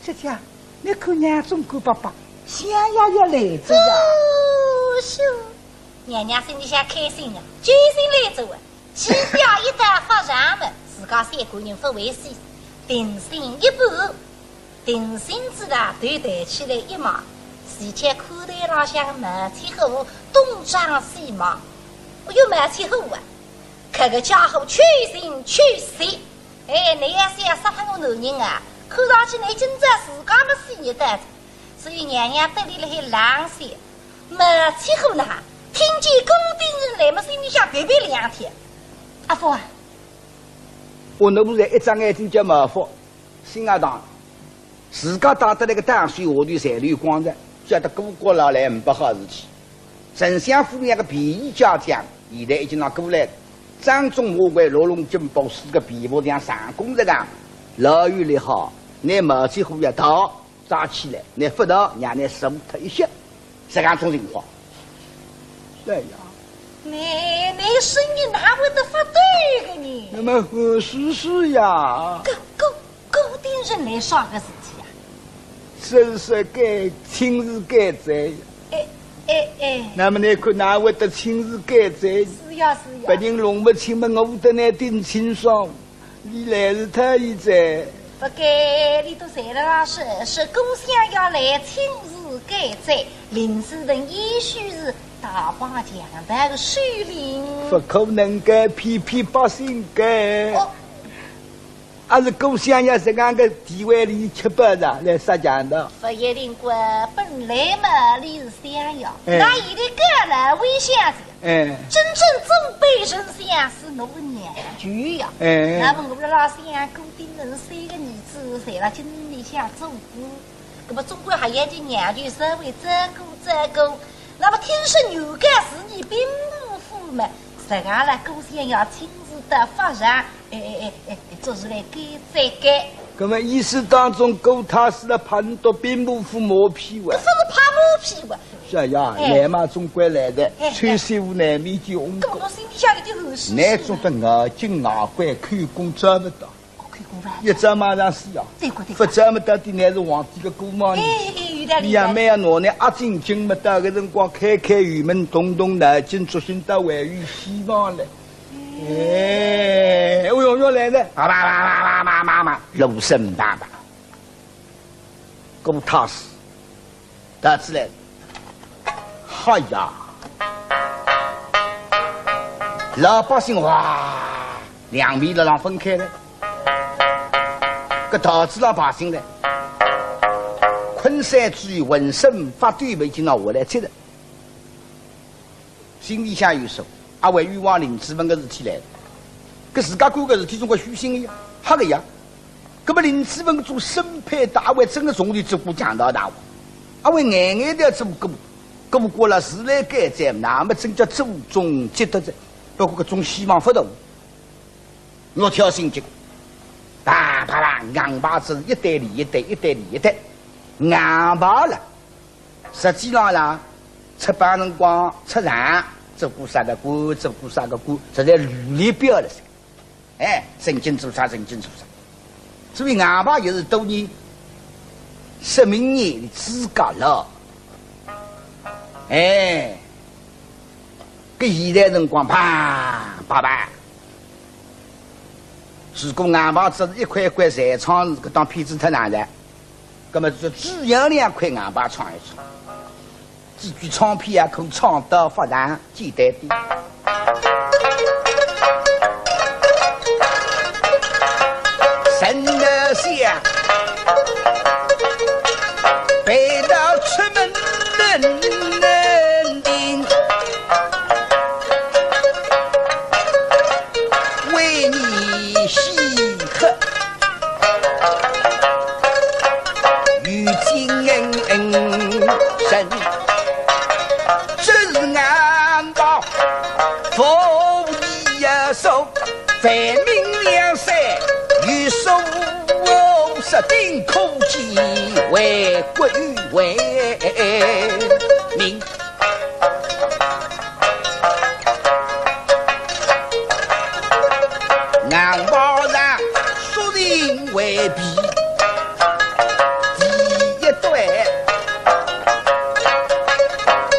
小姐，你看娘总管伯伯，想要要来哉呀。哦，是。娘娘心里向开心啊，救星来哉啊，起码一旦发上么，自家三个人勿会死，定心一半，定心之上头抬起来一望，只见看台浪向毛七虎东张西望，哎哟，毛七虎啊，搿个家伙缺心缺肺。 哎，你要是要杀脱我男人啊，看上去你今朝自家么死热得，所以娘娘对伊辣海冷笑。毛七虎呢，听见顾鼎臣来么，心里向别别两天。阿福啊，我那不是一只眼睛叫毛福，心也当，自家带得来个打水下头侪流光着，叫得顾阁老来呒不好事体。 丞相府里个便衣家将，现在已经拿过来了。掌中马槐，六龙金宝，四个皮包像上弓这样，老有力好。拿毛七虎要逃，抓起来，拿不逃，让伊死脱一歇，这样种情况。对呀。你，你声音哪会得发抖个呢？那么何事事呀？顾，顾， 顾鼎臣来啥个事体啊？真是该，亲自该哉。哎，哎，哎。那么你看哪会得亲自该哉？是呀，是呀。别人弄勿清么，我得来顶清爽，你来是太医哉。不该，你都在了啦，是，是顾相爷来亲自该哉，林子文也许是大帮强盗个首领。不可能该，骗骗百姓该。哦。 阿是顾相爷实梗个地位里吃饱了，来杀强盗。勿一定个，本来嘛，伊是相爷，哎。那现在个呢，为相爷，哎。真正尊卑人相是我娘舅呀。哎。那么我们老相爷顾鼎臣三个儿子，侪辣京城里向做官，那么总归还有点娘舅稍微照顾照顾。 那么听说原告是你兵部府嘛，实梗了，顾相爷亲自到法场，哎，哎，哎，哎，做事来该再该。那么意思当中，顾太师了，怕你到兵部府马屁哇？搿勿是拍马屁哇？是呀，哎。来嘛总归来的，哎，哎。穿西服难免就红过。搿么我心里向有点后悔。难做得外紧外拐，口供抓勿到。 一招马上死啊！对个，对个。勿招么到底乃是皇帝个姑妈呢。哎，哎，有道理，伊也蛮要拿你压进京么，到搿辰光开开辕门，动动脑筋，作兴倒还有希望嘞。哎，哎哟，要来了，啪啪啪啪啪啪啪啪，罗生啪啪，顾太师 到此来，哈呀，老百姓哇，两面辣浪分开了。搿桃子老百姓呢，困山之后浑身发抖，已经拿下来吃了。 心里向有数，阿会冤枉林子文个事体来了。搿自家干个事体总归虚心个呀，黑个呀。搿么林子文做生配搭阿会真个从前做过强盗大王，阿会眼眼调做过，过过了是来该哉，那么真叫祖宗积德哉。不过搿种希望勿大，我挑心急，啪啪啪，硬牌子一对连一对，一对连一对，硬牌了。实际上啦，出版辰光出场，做过啥个官，做过啥个官，实在亂七八糟了噻。哎，曾经做啥，曾经做啥。所以硬牌也是多年，说明年的资格了。哎，搿现在辰光，啪啪啪。如果硬牌只是一块一块侪唱，搿档片子太难了。 那么就只要两块硬牌唱一唱，几句唱片啊，可以唱到发达，简单点。神儿下，背到出门门庭，为你喜贺。 与今人，这是硬牌，无疑也说，分明两三与数，说定可计为国与为民。 硬牌上说定为比，第一对，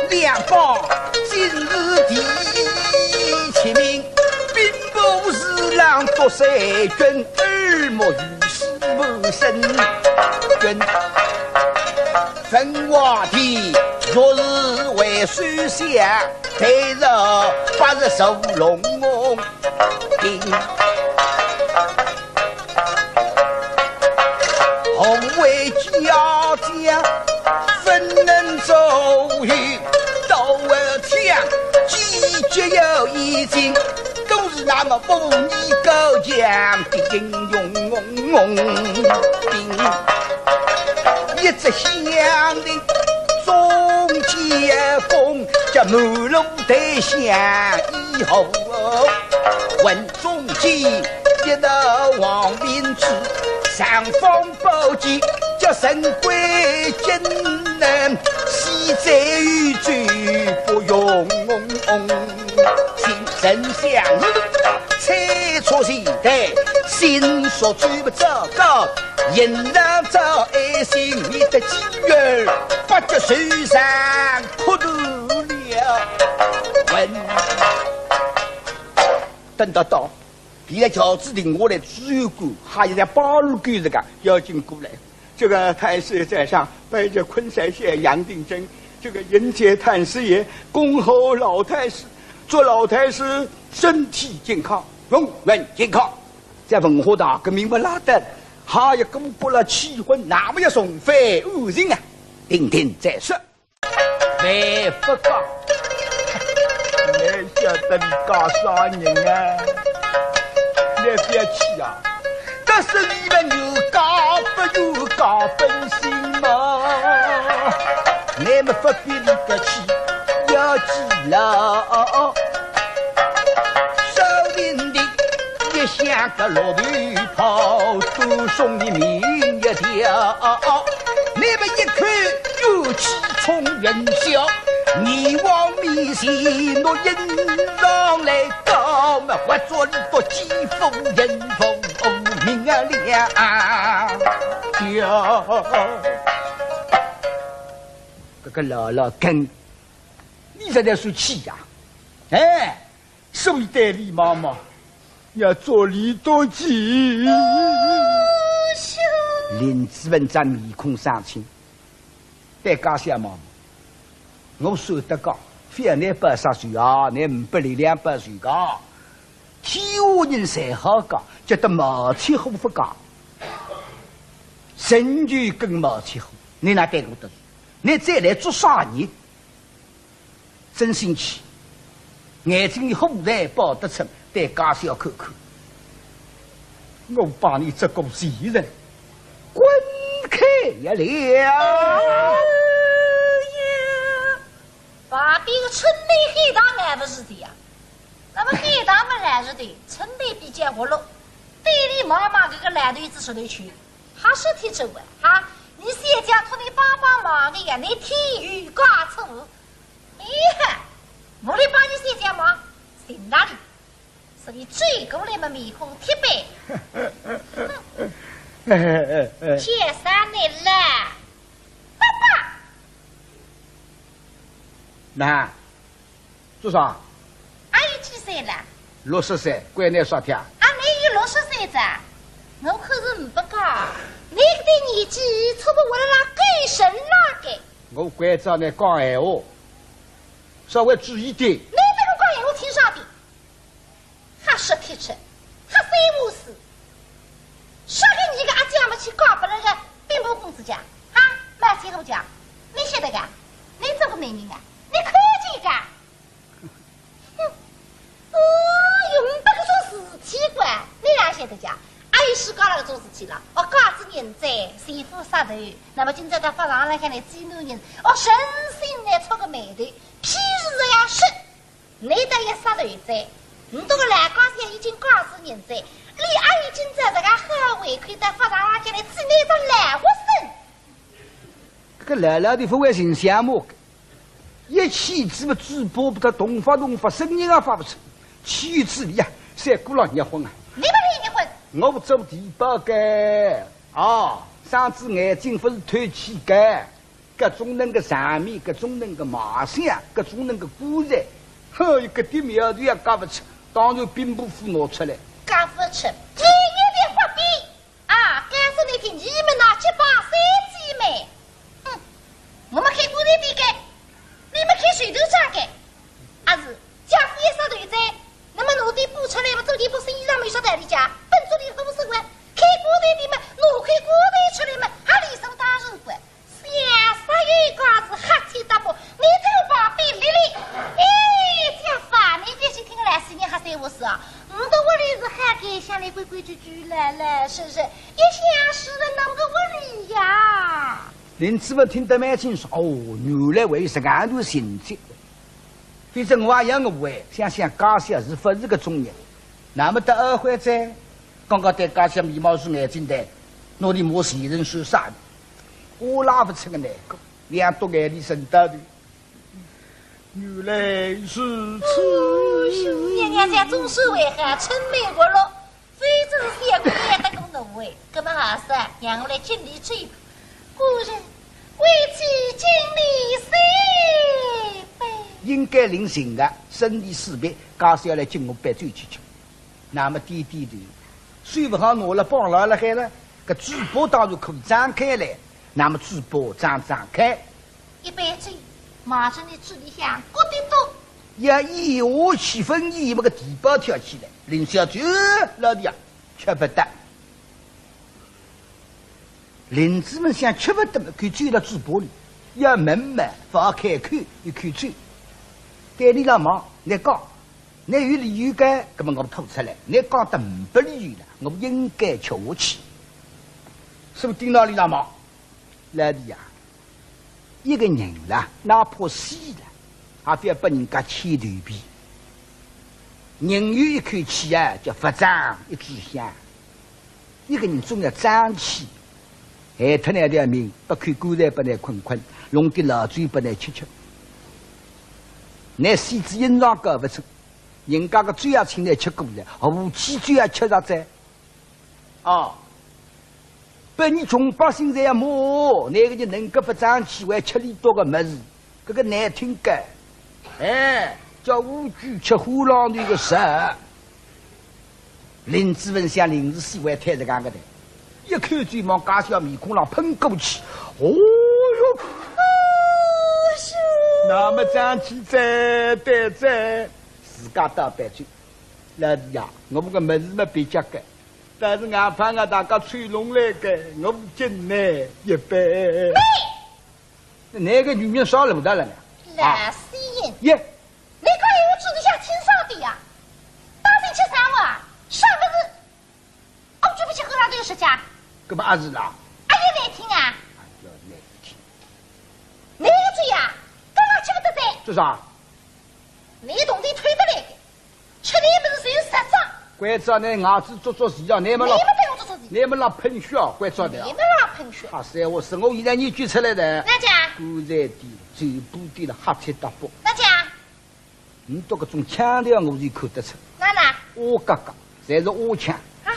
两方今日第七名，兵部侍郎读三军，耳目一新满身军。 文华殿，若是为首相，对着八十座龙王顶。红卫家将，不能左右，刀枪，季节又已尽，都是那么武艺高强的英雄。 一直响的中间风，叫满路台响以后，闻中间一道黄绫子，上方宝剑叫神归金，西在宇宙不用。 请丞相猜出前代，心说最不糟糕，应当早爱心，免得今日八九受伤，苦头了。问，等到到，现在轿子停下来，知县官还有在八路军这个要紧过来。 这个太师在上，拜见昆山县杨定珍。这个迎接太师爷，恭候老太师，祝老太师身体健康，龙运健康。在文化大革命不拉登，还有个不了气氛，那么要送回安定啊，听听再说。 万福讲，倷晓得俚讲啥人啊？倷覅气啊！但是俚们有讲不有讲本性嘛。倷么勿必俚个气，要记牢。少林的一响个落头炮，都送你命一条。 你们一口怨气冲云霄，你往面前落印上来，高么活捉你做奸夫淫妇命啊了。搿个老老根，你实在是气呀！哎， 所以对俚妈妈要做俚多气。林子文只面孔生青，对家小妈妈，我说得讲，覅拿报啥仇啊，拿五百两两报仇个。天下人侪好讲，叫得毛七虎勿讲。陈九跟毛七虎，你哪对我得罪？你再来做啥人？ 真生气，眼睛里火在爆得出，对家小看看。我把你这个贱人滚开呀了！哎呀，旁边个春梅喊道：“俺勿是的呀。”那么喊道么来是的，春梅比较活络，对俚妈妈搿个烂头子说头去，还是挺真个哈。你小姐托你帮帮忙个呀，你添油加醋。哎呀，我来帮你写家嘛，行哪里？所以转过来嘛，面孔铁板。哼，天生的啦，爸爸。那，做啥？阿有几岁了？六十岁，关你啥体啊？阿，你有六十岁哉？我可是唔不讲，你搿点年纪，差不多活了啦，够神啦个。我关照你讲闲话，稍微注意点。你对我讲闲话听啥的？瞎说铁吃，瞎三胡四。啥个你个阿姐么去嫁拨了个兵部公子家，哈，卖钱个家，你晓得个？你做个媒人啊？你看见个？ 哼，哦哟，没搿种事体个，你哪晓得讲？阿有世界浪搿种事体了，哦，假使人哉，前夫杀头，那么今朝到法场浪向来见男人，哦，诚心来触个霉头，譬如这样说，你倒也杀头哉，你这个老家小已经假使人哉，你阿有今朝这个好胃口到法场浪向来见你这老活生。 搿个老老的勿会寻相骂个，一气之么嘴巴拨他动发动发，声音也发勿出，气之里啊，三鼓浪热昏啊。你勿是热昏？我做地保个，哦，双只眼睛勿是透气个，搿种能个场面，搿种能个卖相，搿种能个棺材，哼，一个点苗头也轧勿出，当然兵部府拿出来。轧勿出，你也得发兵。 啊，告诉你听，你们那结拜三姐妹，哼，我们开棺材店个，你们开水头厂个，阿是，姐夫也杀头哉，那么拿点布出来嘛，做点布生意上嘛有啥道理讲？本族里好生活，开棺材店嘛，拿块棺材出来嘛，还理所当然个。小杀有家是瞎七搭八，你这个旁边立立，哎，姐夫啊，你这是听来是你瞎三胡四啊？我的屋里是好个，向来规规矩矩。 来来，是是，一向是个那么个问题呀。林子文听得蛮清爽，哦，原来还有这样的情节。反正我也要误会，想想家小是勿是个中人。那么到二回哉，刚刚对家小眉毛竖眼睛的，拿你骂前人算啥呢？我拉勿出个难过，两朵眼泪顺到头。 原来如此。娘娘家总是为何春梅活络，非正是小姑娘得个误会，搿么还是让我来敬你这一杯。夫人，为妻敬你三杯。应该领情个，生理四杯，家小来敬我杯酒去吃。 那么点点头，手勿好拿了，绑牢了海了，搿嘴巴当然可以张开来，那么嘴巴张张开。一杯酒，马上你嘴里向咕滴嘟。要一下去，分一么个地保跳起来，林小姐，老弟啊，吃勿得。林子文想吃勿得么，口酒辣嘴巴里，要问么，勿好开口，一口酒。对俚老忙，倷讲， 倷有理由个，搿么我吐出来，倷讲得呒不理由了，我应该吃下去。是勿是顶牢俚老忙？老弟呀，一个人啦，哪怕死了，也覅拨人家牵头皮。人有一口气啊，叫佛长一炷香。 一个人总要争气，害脱倷条命，拨口棺材拨倷困困，弄点老酒拨倷吃吃。倷死仔阴阳搞勿成，人家个酒也请倷吃过了，无忌酒也吃着哉。哦，拨伲穷百姓侪要骂，哪个人能够勿争气，还吃俚笃个物事？ 搿个难听个，哎，叫乌龟吃灰狼头个食。林子文想临时死还推着搿个的，一口酒往家小面孔浪喷过去，哦哟，那么争气哉，对哉，自家倒杯酒。老弟呀，我搿个物事么别家个，但是外派啊大家吹拢来个，我敬倷一杯。 倷个女人啥路道了呢？老死人！耶，倷讲闲话嘴里向清爽点呀，当心吃生活啊，啥物事？哦，嘴巴吃喝上都有实梗。搿么阿是啦？哎呀，难听啊！哎呀，难听。倷个嘴呀，刚刚吃勿得罪。做啥？倷铜钿偷得来个。 吃倷物事侪有实梗。关照倷牙齿做做事啊，倷么老，倷么对我做做事。倷么老喷血啊，关照倷啊。倷么老喷血。啊，是，我是我现在研究出来的。哪讲？棺材店、酒吧店了瞎七搭八。哪讲？你笃搿种腔调我就看得出。哪哪？阿嘎嘎，侪是阿腔。啊，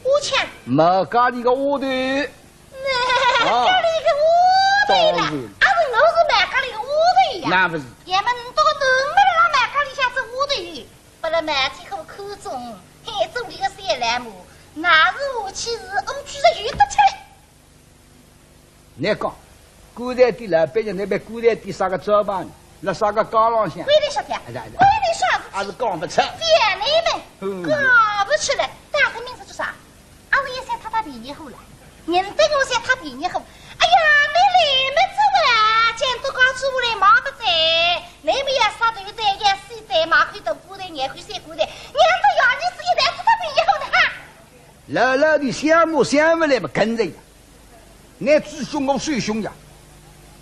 阿腔？茅家里个丫头。啊，茅家里个丫头啦。当然。啊，是我是茅家里个丫头呀。那勿是。要么你笃个囡儿辣茅家里向做丫头，拨了媒体好看中，嘿，做俚个小老婆，那是下去是我去是有得吃力。 倷讲，棺材店老板娘，倷拿棺材店啥个招牌呢？辣啥个街浪向？关倷啥体啊？哎呀，哎呀。关倷啥事体？还是讲勿出。覅倷问，嗯。讲勿出来，打个名字做啥？阿是也想讨讨便宜货了？人对我想讨便宜货。哎呀，倷来么子哇，讲多讲出来嘛勿对，倷么要杀头哉，要死哉，买口大棺材，廿口小棺材，让得爷儿子一代讨讨便宜货的哈。 老老的想么想勿来么跟着呀，倷主凶我受凶呀，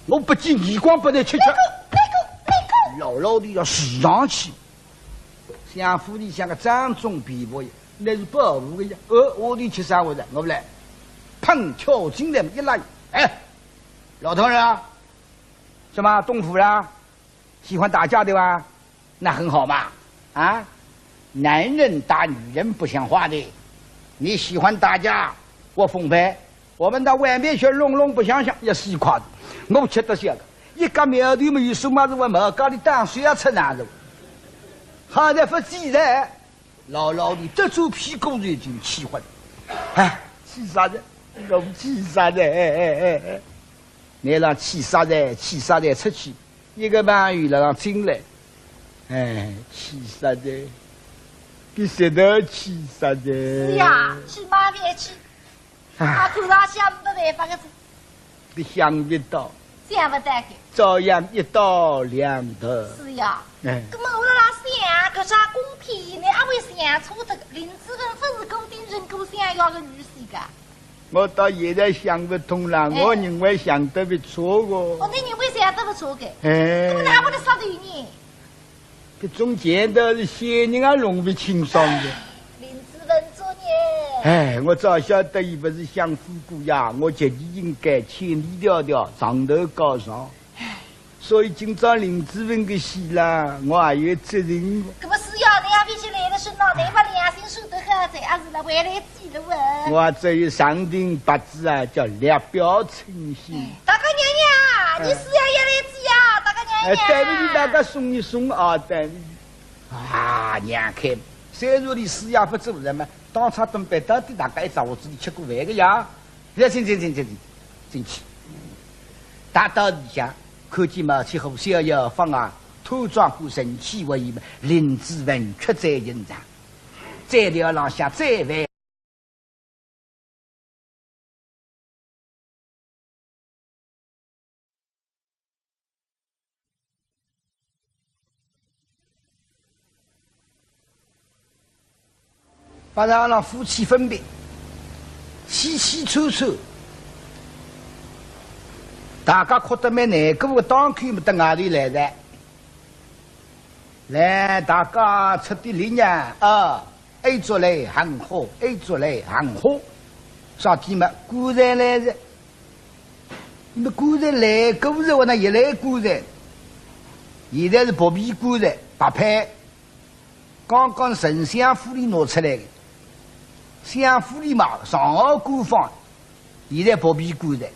我不见义光拨倷吃吃。那个，那个，那个。老老的要死上去，想府里向个掌中皮包呀，那是保护的呀。呃，我的吃啥我的，我不来，砰，跳进来一拉，哎，老头儿啊，什么东府啦？ 喜欢打架对吧？那很好嘛，啊，男人打女人不像话的，你喜欢打架，我奉陪，我们到外面去弄弄，不想想也是一块的。我吃得消个，一个苗头没有什么是我们家里当水要吃难的，好在不记得。 老老的这种屁股已经气昏。哎，气煞哉，我气煞哉，哎哎哎哎，倷让气煞哉，气煞哉出去，一个朋友了让进来，哎，气煞哉，比谁都气煞哉。是呀，气嘛别气。 啊，看上去也没得办法个哉。你想勿到。想勿到个。照样一刀两断。是呀。哎。那么我辣辣想，搿只公片呢，阿会想错脱个，林子文勿是顾鼎臣顾相爷个女婿个？我到现在想勿通啦，哎。我认为想得勿错个。哦，倷认为想得勿错个？哎。那么哪会得杀头呢？ 搿种前头是仙人也弄勿清爽个。林子文作孽。哎，我早晓得伊勿是享富贵呀，我觉得应该千里迢迢，上头告状。所以今朝林子文个死啦，我也有责任个。搿么是呀，倷也勿去来了身浪，倷把良心说得好哉，还是来回来 我这一上庭八字啊，叫略表称心。大家娘娘，你是要要来子呀，大家娘娘。哎，对勿起，大家松一松啊，对勿起。啊，娘看，虽然你师爷勿做人嘛，当差东北到底大家一只屋子里吃过饭个呀。来，请，请，请，请，请，进去。踏到里向，看见毛七虎、逍遥、方二，拖装过神气为一门，林子文屈在现场。再聊浪向再饭。 八大郎夫妻分别，凄凄楚楚，大家哭得蛮难过个，当口没得外头来哉。来，大家出点力呀，啊！ A族来喊好，A族来喊好，啥体嘛？棺材来哉。那么棺材来过哉，我那也来棺材。现在是薄皮棺材，白坯。刚刚从相府里拿出来个，相府里嘛，上好官方。 现在薄皮棺材，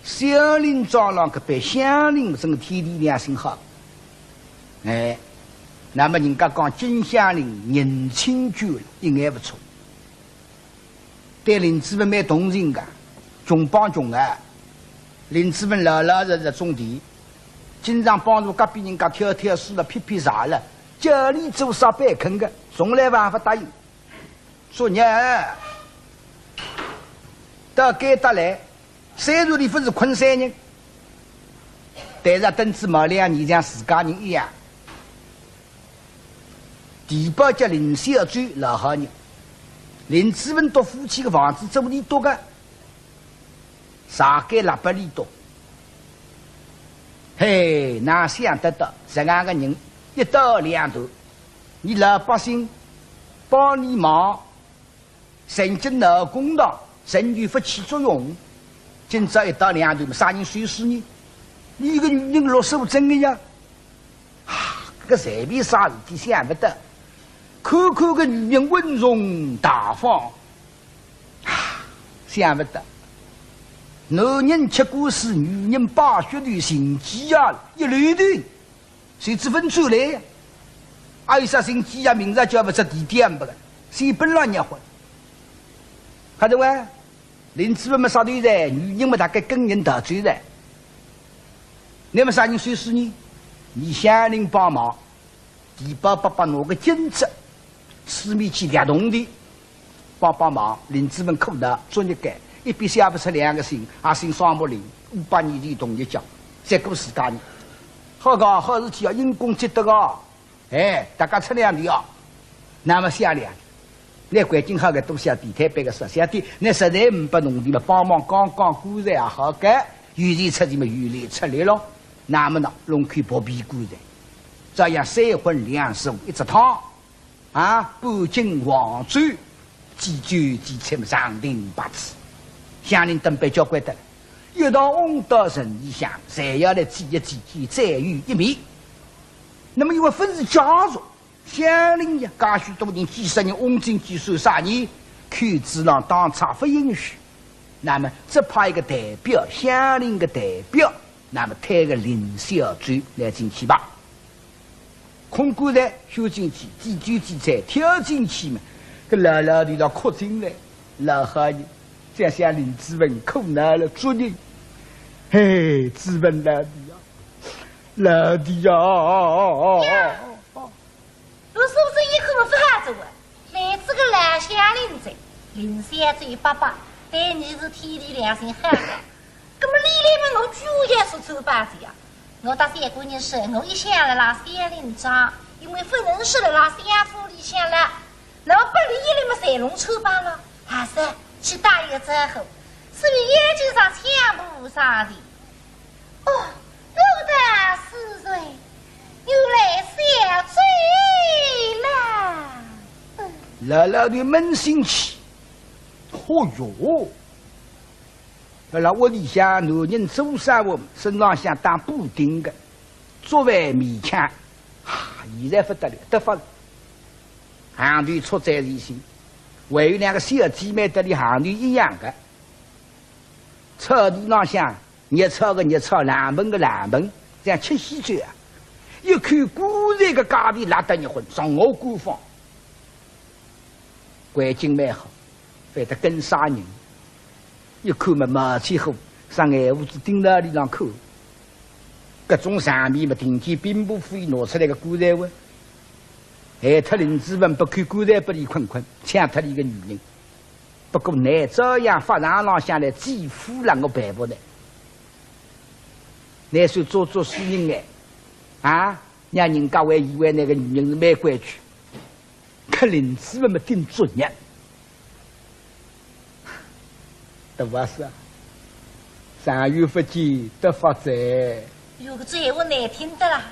小林庄浪搿班乡邻真个天地良心好。哎，那么人家讲金乡邻人亲眷一眼勿错。对林子文蛮同情个，穷帮穷啊。林子文老老实实种田，经常帮助隔壁人家挑挑水了、劈劈柴了，叫俚做啥板肯个，从来勿答应。 作孽，到该搭来，虽然俚勿是昆山人，但是啊，登仔毛两年像自家人一样。地保叫林小周，老好人。林子文笃夫妻个房子租俚笃个， 啥个拉拨俚笃。嘿，哪想得到，实梗个人一刀两断，伲老百姓帮俚忙，曾经闹公堂，仍旧勿起作用。今朝一刀两断，啥人收尸呢？伊个女人落手真个呀。啊，搿随便啥事体想勿到，看看搿女人稳重大方，啊，想勿到，男人吃官司，女人摆血头，寻机啊，一溜头，随之分出来。还有啥寻机啊？明朝叫勿出地点勿个，先本浪结婚。看着喂，林子文么杀头哉，女人么大概跟人逃走哉。那么啥人收拾呢？你乡邻帮忙，地保伯伯拿个金子，市面去掠铜钿，帮帮忙，林子文苦恼作孽个，一笔写勿出两个信，也姓双木林，五百年前同一家，结果自家人。好个好事体啊，因公积德啊，哎，大家出两钿啊，那么写两钿。 那环境好个，多写点，推扳个少写点，那实在呒拨铜钿么，帮忙讲讲棺材也好个，有钱出钱么有力出力咯。那么呢，弄口薄皮棺材，照样三荤两素一只汤，啊，半斤黄酒，几酒几菜么上等八次，乡邻等辈交关得了，一道翁到城里向，侪要来祭一祭，见最后一面。那么因为勿是家属， 乡邻呀，介许多人，几十人翁进去算啥呢？口子浪当差勿允许。那么只派一个代表，乡邻个代表，那么推个林小周来进去吧。空棺材收进去，几酒几菜挑进去嘛，搿老老头倒哭进来，老好人，想想林子文苦恼了，作孽。嘿，子文老弟呀，老弟呀， 我是不是一口勿好做啊？来仔个老乡邻哉，林小周伯伯，对你是天地良心好个。葛么你来么我居然也是穿帮子呀？我搭三个人说，我一向辣辣乡邻庄，因为勿能说辣辣乡府里向了，那么拨俚一来么侪弄穿帮了，还是去打一个招呼，是不是眼睛上抢不上的？ 哦，我的是谁？原来小周啦。嗯，老老头扪心气，哦哟，辣辣屋里向男人做生活，身浪向打补丁个，作为勉强，啊，现在勿得了，得法了。行头出在前头，还有两个小姐妹搭俚行头一样个，草地浪向 热炒个热炒，冷盆个冷盆，像吃喜酒啊！一口棺材个价钿拉得热昏，上下官方。环境蛮好，反得跟啥人？一看么冒起火，啥眼珠子盯牢里浪看。搿种场面么，听见兵部府伊拿出来个棺材哇，害脱林子文，拨口棺材拨伊困困，抢脱伊个女人。 不过倷照样法场浪向来祭夫了，我办勿来。倷算做做书人哎，啊，让人家还以为倷个女人是蛮规矩，可林子文么顶作孽。大阿是啊，长远勿见得发展。有个嘴我难听的啦。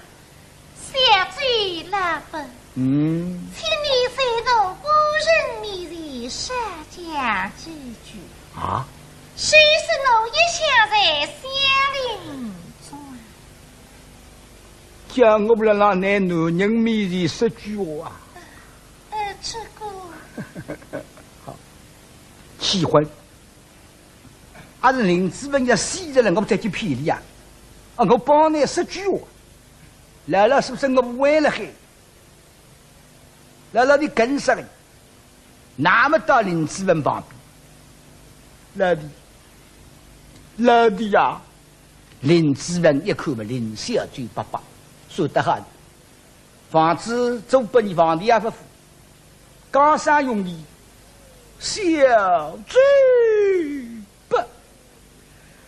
小周老伯，嗯。请你在我官人面前少讲几句。啊？虽说我一向在乡邻庄。叫我辣辣倷男人面前说句话啊？呃，这个。好，气昏。阿是林子文要死了，我再去骗俚啊？啊，我帮倷说句话。 老老是不是我不会了嘿？老老的跟上，那么到林子文旁边，老弟，老弟呀！林子文一看嘛，林小周伯伯，说得好，房子租拨你，房钿也不付，讲啥用的？小周 不，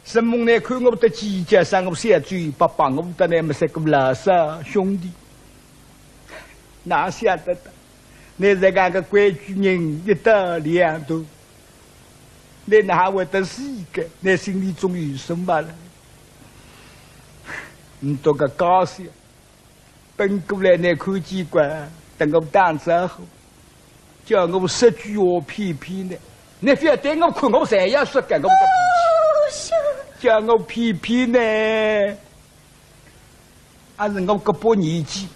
承蒙倷看我的计较，啥我小周伯伯，我搭倷么是个老少兄弟。哪晓得的，倷这个个规矩人一刀两断，倷哪会得死个？倷心里总有数么了。你这个家小， 奔过来，倷看见过，搭我打招呼，叫我说句话骗骗倷，倷覅对我看，我才要说个，我个脾气。哦，兄弟。叫我骗骗倷，阿是我搿把年纪，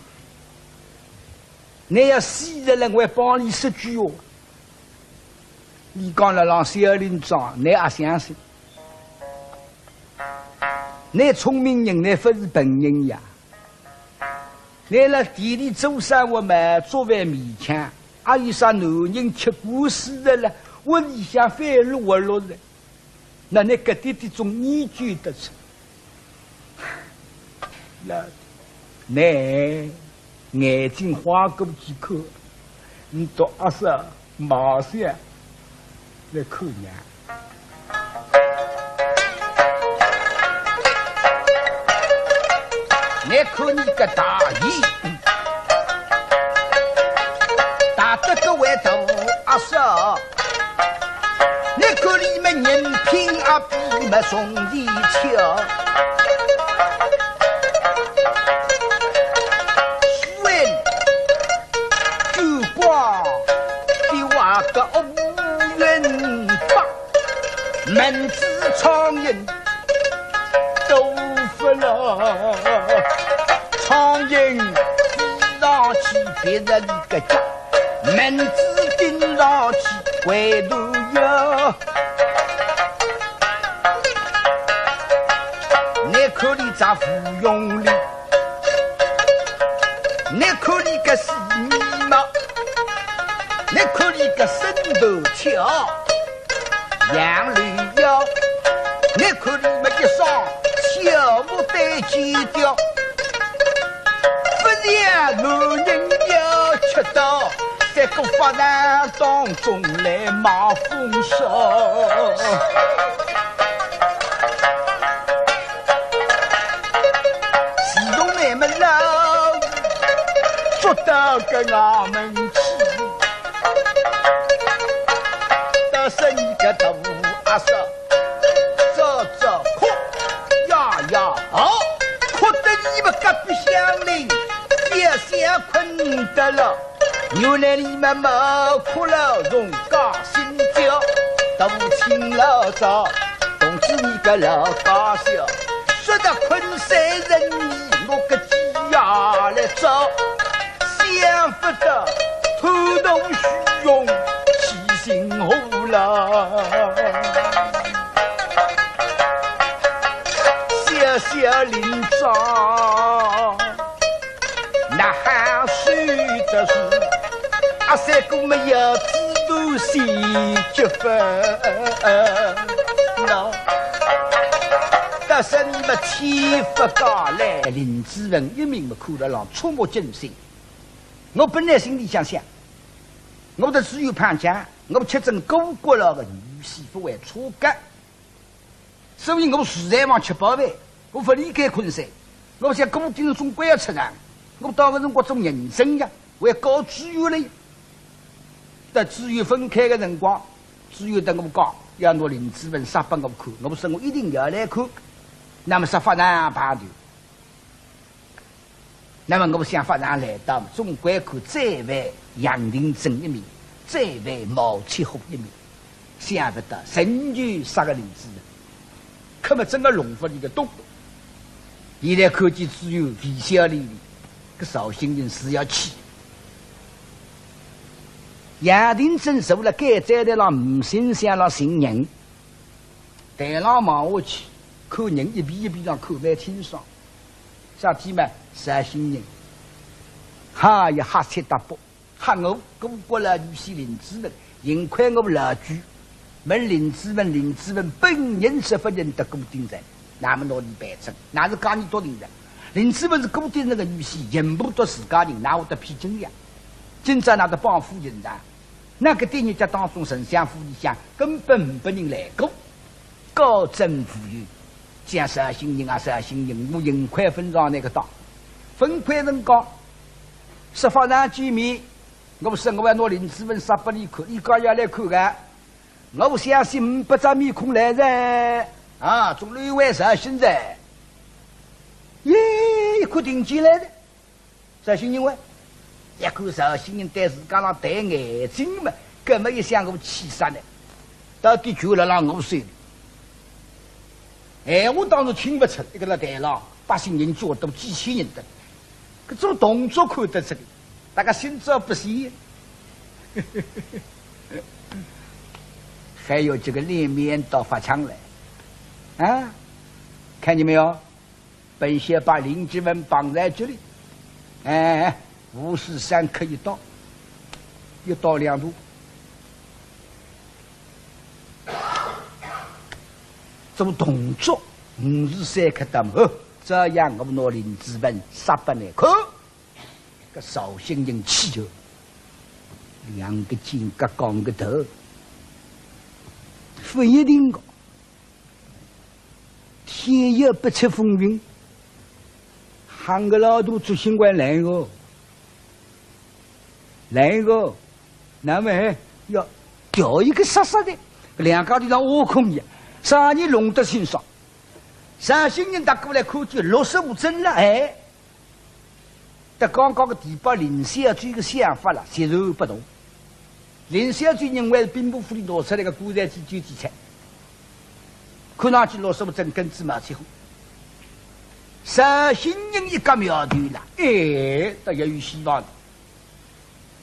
倷要死了，我还帮俚说句闲话。俚讲勒浪小林庄，倷阿相信？倷聪明人，倷勿是笨人呀。倷勒地里做生活嘛，做饭勉强，阿有啥男人吃官司的了，屋里向翻落落了。 那倷搿点点总研究得出？那，倷眼睛花过几口，倷到阿嫂马上来看娘。倷看倷个大爷，大得个位大阿嫂。 倷看俚么人品阿比么从前强，书文、酒馆比我个乌云白，蚊子苍蝇 都勿了。苍蝇飞上去别人个家，蚊子叮上去回头呀。倷看俚只芙蓉脸，倷看俚个细眉毛，倷看俚个身段巧。 杨柳腰，倷看俚么一双小牡丹尖雕，勿像男人要吃到，在个法场当中来卖风骚。自从那么老，捉到个衙门去。 但是倷个大阿嫂，早早哭呀呀吼，哭得俚么隔壁乡邻也想困得了。原来俚么没哭了，从家心焦，大清老早，通知倷个老家小，说得困三日夜，我个鸡呀来找。 想不到贪图虚荣，起心火了。小小林庄，哪哈受得住？阿三哥么要知道心急分了。但是倷么千勿讲来，林子文一命么看得浪触目惊心。 我本来心里想想，我搭知县碰僵，我吃准顾阁老个女婿勿会错个。所以我实在往吃饱饭，我勿离开昆山。我想顾鼎臣总归要出场，我到个辰光做人证呀，我要告知县了呀。搭知县分开个辰光，知县搭我讲，要拿林子文杀拨我看，我说我一定要来看。那么啥法场排队？ 那么我想法场来到，总归看再犯杨廷珍一命，再犯毛七虎一命，想勿到仍旧杀个林子文，搿么真个弄勿离个东。现在看见知县微笑哩哩，搿绍兴人是要气。杨廷珍坐辣监斩台浪，呒心想浪寻人，台浪望下去，看人一遍一遍浪看蛮清爽。 啥体嘛？绍兴人。哈呀，瞎七搭八，吓我顾阁老女婿林子文，幸亏我老鬼，问林子文，林子文本人是勿认得顾鼎臣，那么拿俚办证，那是假意笃定哉。林子文是顾鼎臣个女婿，认勿得自家人，哪会得骗真呀？今朝哪得帮夫人哉？ 那个点日脚当中，丞相府里向根本呒拨人来过，高枕无忧。讲绍兴人啊，绍兴人，我幸亏勿上倷个当。分开辰光，说法场见面，我说我要拿林子文杀拨俚看，俚讲要来看个，我相信呒拨张面孔来哉，啊，总归有绍兴哉。耶，一看定见来哉。 绍兴人喂，一看绍兴人对自家浪抬眼睛嘛，搿么一想我气煞呢，到底就辣辣我手里。闲话当中听勿出，一个辣台浪，百姓人叫多，几千人的，搿种动作看得出个，大家心照不宣。还有这个脸面倒发抢来，啊，看见没有？本县把林子文绑在这里，哎，无事三刻一刀，一刀两断。 做动作，五时三刻到末，照样我拿林子文杀拨倷看。搿绍兴人气哦，两个肩胛扛个头，勿一定个。天有不测风云，喊个老大做新官来哦，来哦。 那么要调一个杀杀的，两家头像挖空一样，啥人弄得清爽？绍兴人踏过来看见陆素贞了，哎，搭刚刚个地保林小周个想法了，截然不同。林小周认为是兵部府里拿出来个棺材祭酒祭菜，看上去陆素贞跟仔毛起哄。绍兴人一个苗头了，哎，倒也有希望的。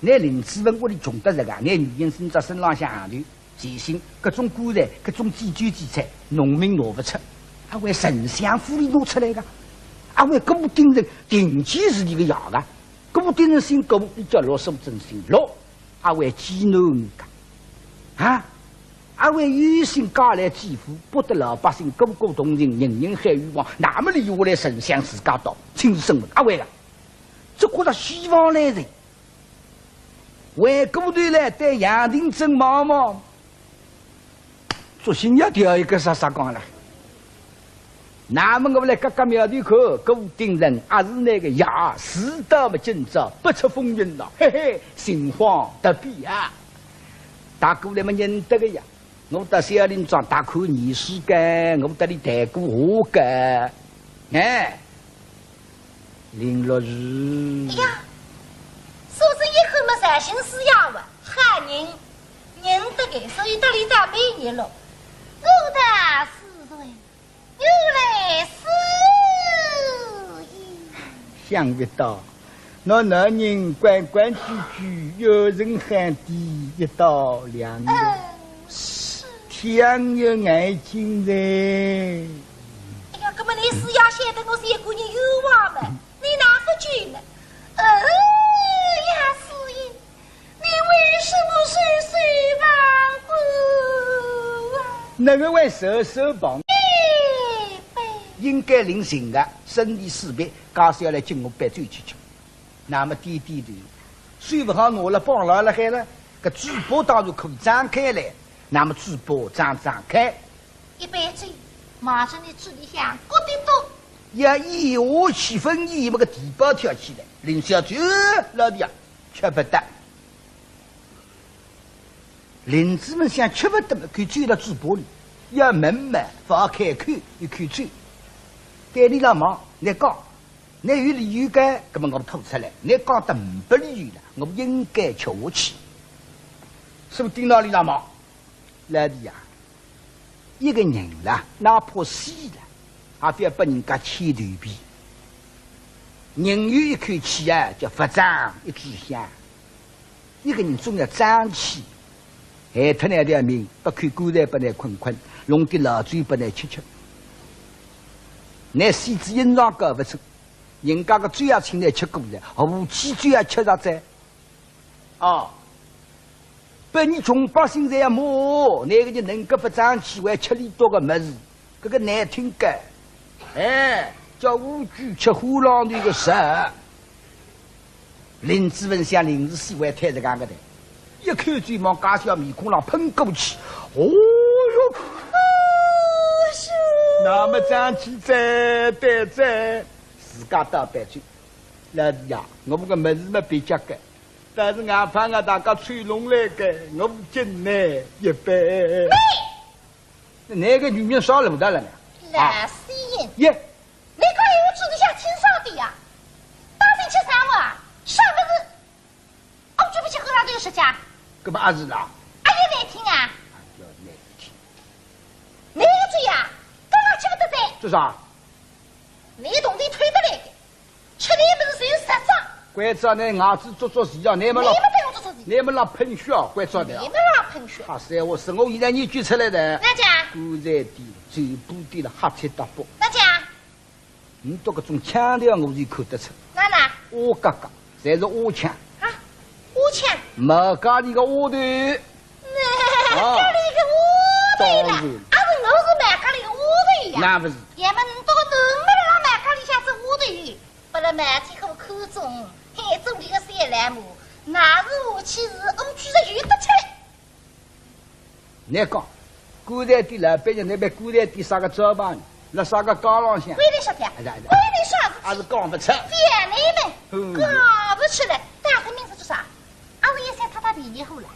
拿林子文屋里穷得着个，拿女人身只身浪向行头，全新，各种棺材，各种祭酒祭菜，农民拿勿出，阿会丞相府里拿出来个，阿会顾鼎臣定期是俚个爷个，顾鼎臣姓顾，俚叫陆素贞姓陆，阿会寄囡儿个，啊，阿会有心嫁来济府，博得老百姓个个同情，人人喊冤枉，那么俚下来丞相自家到，亲自审问，阿会个，这可是希望来哉。 回过头来对杨廷珍望望，作兴要调一个杀杀讲了。那么我来轧轧苗头看，顾鼎臣阿是倷个爷，是倒么今朝不测风云了，嘿嘿，心慌得比啊。大哥倷么认得个呀， 我到小林庄大看年数个，我搭俚谈过话个。哎，林陆氏。哎呀，素贞一看么绍兴师爷哇，好人，认得个，所以搭俚打蛮热络。我道是谁，原来是你。想不到 倷男人规规矩矩，有人喊爹一刀两断，嗯，是。天有眼睛哉。哎呀，搿么倷师爷晓得我是一个人冤枉么，倷哪勿救呢？哦呀，师爷，你为什么袖手旁观啊？哪个会袖手旁观？哎，对。应该领情个，生离死别，假使要来敬我杯酒吃吃。 那么点点头，手勿好拿了，绑牢了海了，搿嘴巴当然可以张开来，那么嘴巴张张开。一杯酒，马上你嘴里向咕滴嘟。呀，一下气氛一么个地保跳起来，林小周，老弟啊，吃勿得。林子文想吃勿得么，搿酒辣嘴巴里，要抿么，勿好开口，一口酒。对俚老望，倷讲， 倷有理由个，搿么我吐出来，倷讲得呒不理由了，我应该吃下去。是勿是顶牢俚老望？老弟呀，一个人啦，哪怕死了，也覅拨人家牵头皮。人有一口气啊，叫佛掌一支香。 一个人总要争气，害脱倷条命，拨口棺材拨倷困困，弄点老酒拨倷吃吃。倷死仔阴阳搞勿清，人家个酒也请倷吃过了，何其酒也吃着哉。哦，拨伲穷百姓侪要骂，哪个人能够勿争气，还吃俚笃个物事，搿个难听个，哎，叫乌龟吃虎狼头个事。 林子文想临时死还推着讲个的，一口酒往家小面孔浪喷过去，哦哟，那么争气哉，对哉，自家倒杯酒。老弟呀，我搿个物事么别家个，但是外派外大家吹拢来个，我敬倷一杯。那个女人烧炉的了呢？啊，老死人。耶， 倷讲闲话嘴里向清爽点呀，当心吃生活啊，啥物事？我嘴巴吃口浪头有实梗？搿么阿是啦？阿有难听啊？阿有难听。倷个嘴呀，刚刚吃勿得哉。做啥？倷铜钿偷得来个，吃倷物事侪有实账。关照倷牙齿做做事啊，倷么老，倷么对我做做事。倷么老喷血啊，关照倷啊。倷么老喷血。啊，是，我是我现在研究出来的。哪讲？棺材店、酒吧店了，瞎七搭八。哪讲？倷笃搿种腔调我就看得出。哪哪？乌嘎嘎，侪是乌腔。啊，乌腔？茅街里个乌头。 啊，家里个乌头啦，当然。啊，是我是茅街里个乌头呀。那不是。要么倷笃个囡儿辣茅街里向做乌头，拨了媒体户看中，喊做俚个小老母，那是下去是乌鬼是有得吃。倷讲，棺材店老板娘，倷拿棺材店啥个招牌呢？ 辣啥个街浪向？关倷啥体啊？哎呀，哎呀。关倷啥事体？还是讲勿出。覅倷问，嗯。讲勿出来，打个名字做啥？啊，我也想讨讨便宜货了，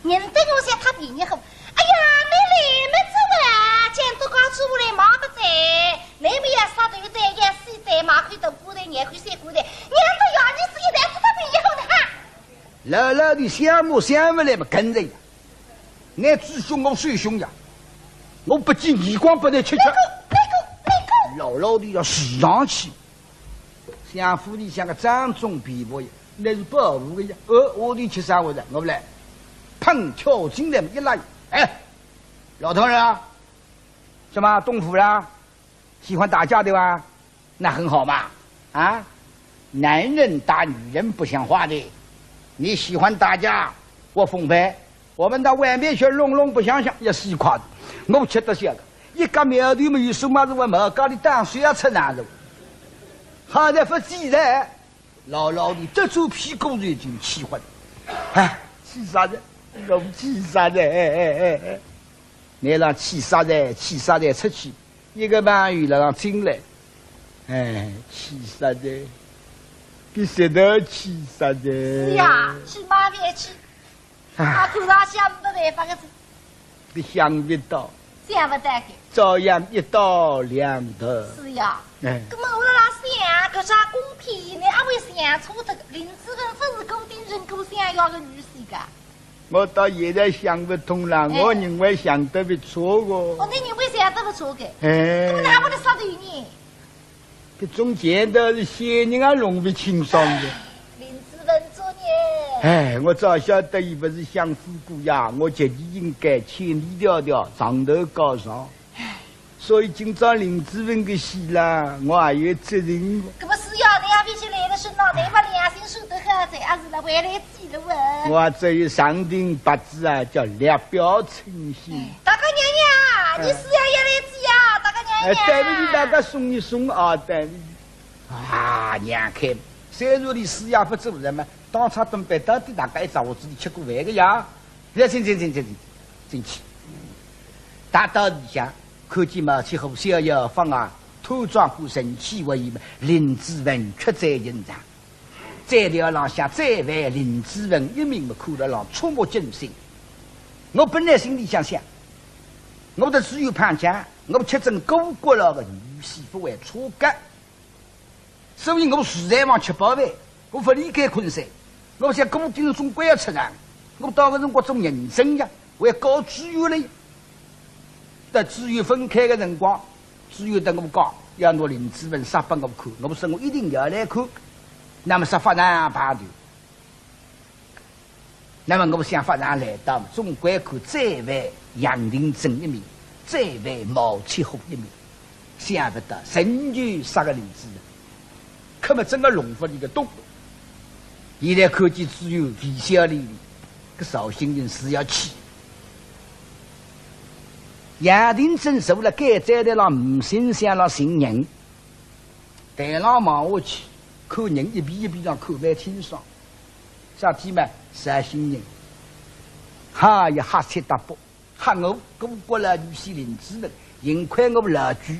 认得我想讨便宜货。哎呀，倷来么做啊，讲到讲出来忙勿哉，倷么要杀头哉，要死哉，买口大棺材，廿口小棺材，让到爷儿子一代讨讨便宜货的哈。 老老的想么想勿来么跟着呀。倷主凶我受凶呀，我不计耳光拨倷吃吃。那个，那个，那个。老老的要死上去。想府里向个掌中皮包呀，那是保护的呀。呃，我的吃啥我的，我不来。砰，跳进来一拉，哎，老头儿啊，什么动武啦？ 喜欢打架对吧？那很好嘛，啊，男人打女人不像话的，你喜欢打架，我奉陪。我们到外面去弄弄，不想想也是一块的。我吃得消个，一家苗头么有数么子，我茅街里打水也出难了。好在不记得。 老老的这嘴屁股就已经气坏了。哎，气煞哉，我气煞哉，哎，哎，哎，哎。倷让气煞哉，气煞哉出去，一个朋友辣浪进来。哎，气煞哉，比石头气煞哉。是呀，气嘛别气。 啊，啊，看上去也没办法个哉。你想勿到。想勿到个。照样一刀两断。是呀。哎。那么我辣辣想，搿只公片呢，阿会想错脱个，林子文勿是顾鼎臣顾相爷个女婿个。我到现在想勿通了，哎。我认为想得勿错个。哦，倷认为想得勿错个。哎。那么哪会得杀头呢？ 搿种钱倒是仙人也弄勿清爽个。林子文作孽。哎，我早晓得伊勿是享福过呀，我绝对应该千里迢迢，上头告状。所以今朝林子文个死啦，我也有责任个。搿么是呀，倷也勿去来了身浪，倷把良心说得好哉，还是来回来 记得问。我这一上顶八字啊，叫略表称心。大家娘娘，哎。你是要要来记啊，大家娘娘。哎，对不起，大家松一松啊，对不起。啊，娘看，虽然你死也不做人嘛，当差东北到底大家一家屋子里吃过饭个呀。来，请，请，请，请，请，进去。踏到里向，看见毛七虎逍遥法外，端庄过神气威仪嘛，林子文屈指一算。 在料浪向再犯林子文一名么，看了浪触目惊心。我本来心里想想，我的只有潘家，我吃准顾阁老个女婿勿会错个，所以我实在往吃饱饭，我勿离开昆山，我想顾鼎臣总归要出场，我到搿辰光做人证呀，我要告知县了。搭知县分开个辰光， 知县搭我讲，要拿林子文杀拨我看，我说我一定要来看。那么说法场排队，那么我想法场来到，总归看再犯杨廷珍一名，再犯毛七虎一名，想勿到仍旧杀个林子文，搿么真个弄勿里个懂。现在看见知县微笑哩哩，搿绍兴人是要气。 杨廷珍坐辣监斩台浪，无心想浪寻人，台浪望下去，看人一遍一遍浪看蛮清爽。啥体嘛？绍兴人。哈，也瞎七搭八，吓我，顾阁老女婿林子文，幸亏我老鬼。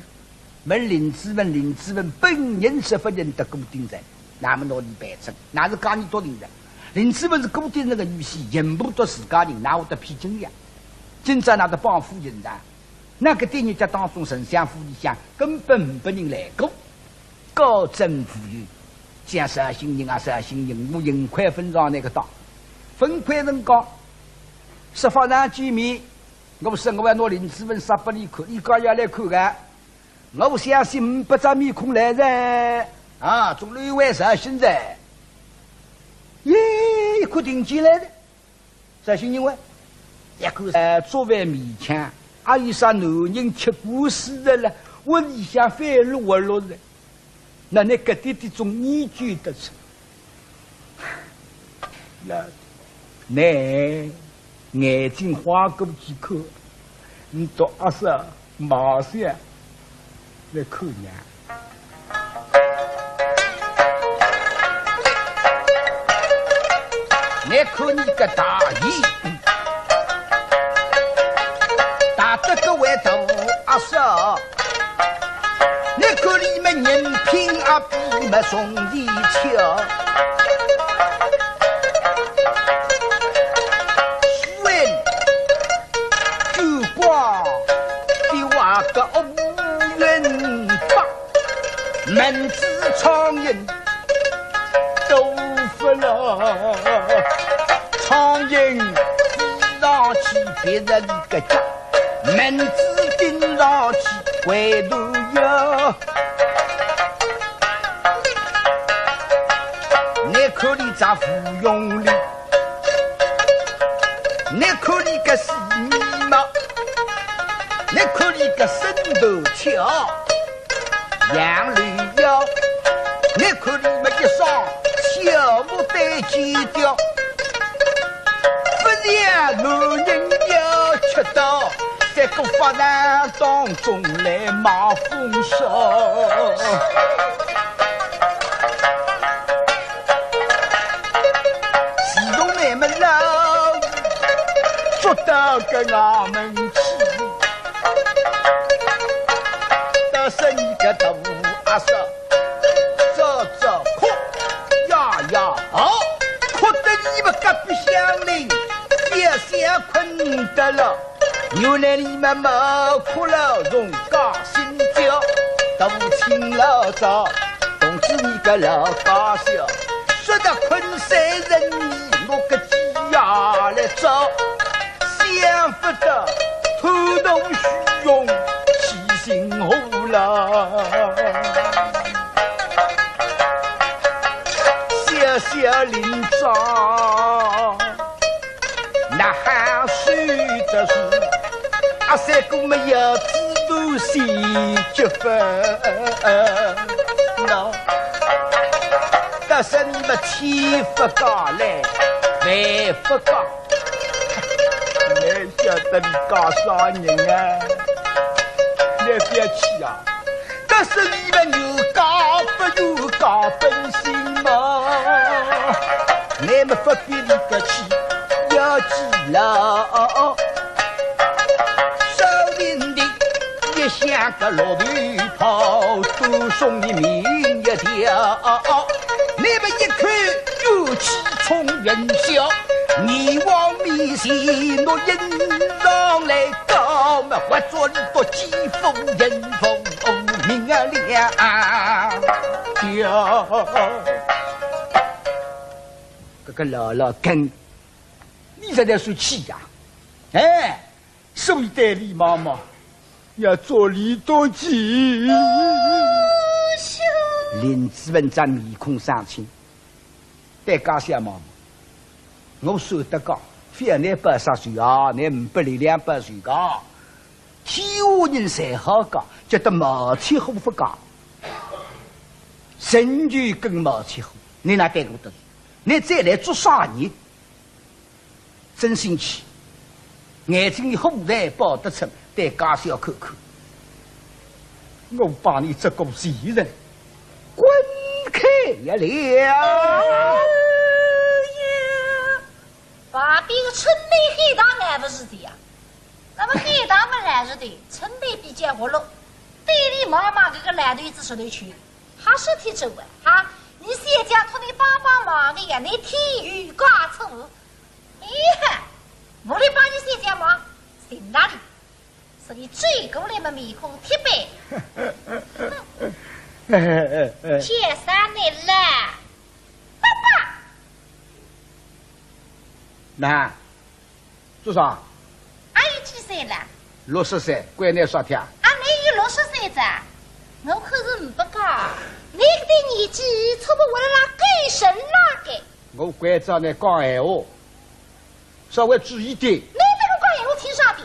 问林子文，林子文本人是勿认得顾鼎臣，那么拿俚办证，那是假意笃定个。林子文是顾鼎臣个女婿，认勿得自家人，哪会得骗真呀？今朝哪得帮夫人呢？ 那个点日脚当中，丞相府里向根本没人来过，高枕无忧。像绍兴人啊，绍兴人，我幸亏勿上那个当。分开辰光，说法场见面，我说我要拿林子文杀拨俚看，俚讲要来看个。我相信呒不张面孔来哉，啊，总归有位绍兴哉。耶，一看定见来哉，绍兴人喂，一看，呃，作为勉强，阿有啥男人吃官司的了，屋里向翻落落的，那你搿点点总研究得出。呀， 倷眼睛花过几看，倷到阿嫂马上来看呀。倷看倷个大爷，大得个位大阿嫂，倷看俚么人品阿比么从前强。 夫人，九光的话个乌云白，蚊子苍蝇都不了。苍蝇飞上去别人个家，蚊子叮上去回头呀。倷看俚只芙蓉脸， 倷看俚个细眉毛，倷看俚个身段翘，杨柳腰，倷看俚么一双小牡丹尖雕，不像男人要吃到，在个发难当中来冒风骚。 自从你们老捉到个衙门去，到是你个大阿嫂，早早哭呀呀吼，哭得你们隔壁乡邻也想困得了。 原来你们没哭了，从家心焦，大清老早，同志你个老家小，说得困三人，你我个鸡呀来找，想不到贪图虚荣，起心火了，小小林庄。 那还是的是，阿三哥没有子都是结婚了，但是你们千不敢来，万不敢。你晓得你家啥人啊？你不要气啊！ 但是你们有家不有家本性嘛，你们不必理得起要记牢。少林的一响个落地炮，都送你命一条。你们一口怨气冲云霄，你往面前落印上来。 到么活捉你个奸夫淫妇命啊了呀！搿个老老根，你实在是气呀！哎，所以对李妈妈要做李多吉。林子文张面孔上青，对家小妈妈，我说得讲，非要你报啥仇啊，你呒不力量报仇个。 天下人侪好讲，叫得毛七虎勿讲。陈九跟毛七虎，你哪对我得？你再来做啥人？真生气，眼睛里火才爆得出，对家小看看。我把你这个贱人，滚开呀了！哎呀！ 旁边个春梅喊道：“来勿是的呀。”那么喊道么来是的，春梅比较活络，对李妈妈搿个老头子说头去，还是挺走啊，哈，你小姐托你帮帮忙的呀，你添油加醋。哎呀，我来帮你小姐忙，行哪里？ 是你转过来么面孔铁板。哼，天生的啦，爸爸。那，做啥？阿有几岁了？六十岁，关你啥事体啊？阿有六十岁哉。我可是没讲，侬搿点年纪差不多辣辣该神那个。我关照侬讲闲话，稍微注意点。侬对我讲闲话听啥的？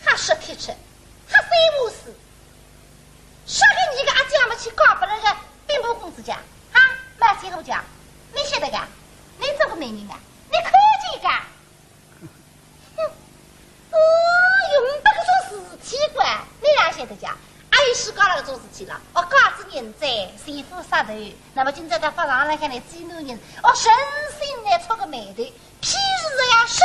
瞎说天吃，瞎三胡四。啥个你个阿姐没去讲拨那个兵部公子讲？啊，没听我讲，侬晓得个？侬做个媒人啊？侬看见个？ 哼，哦哟，没搿种事体个，侬哪晓得讲？阿有世界浪搿种事体了，哦，假使人哉，前夫杀头，那么今朝到法场浪向来见男人，哦，诚心来触个霉头，譬如这样说，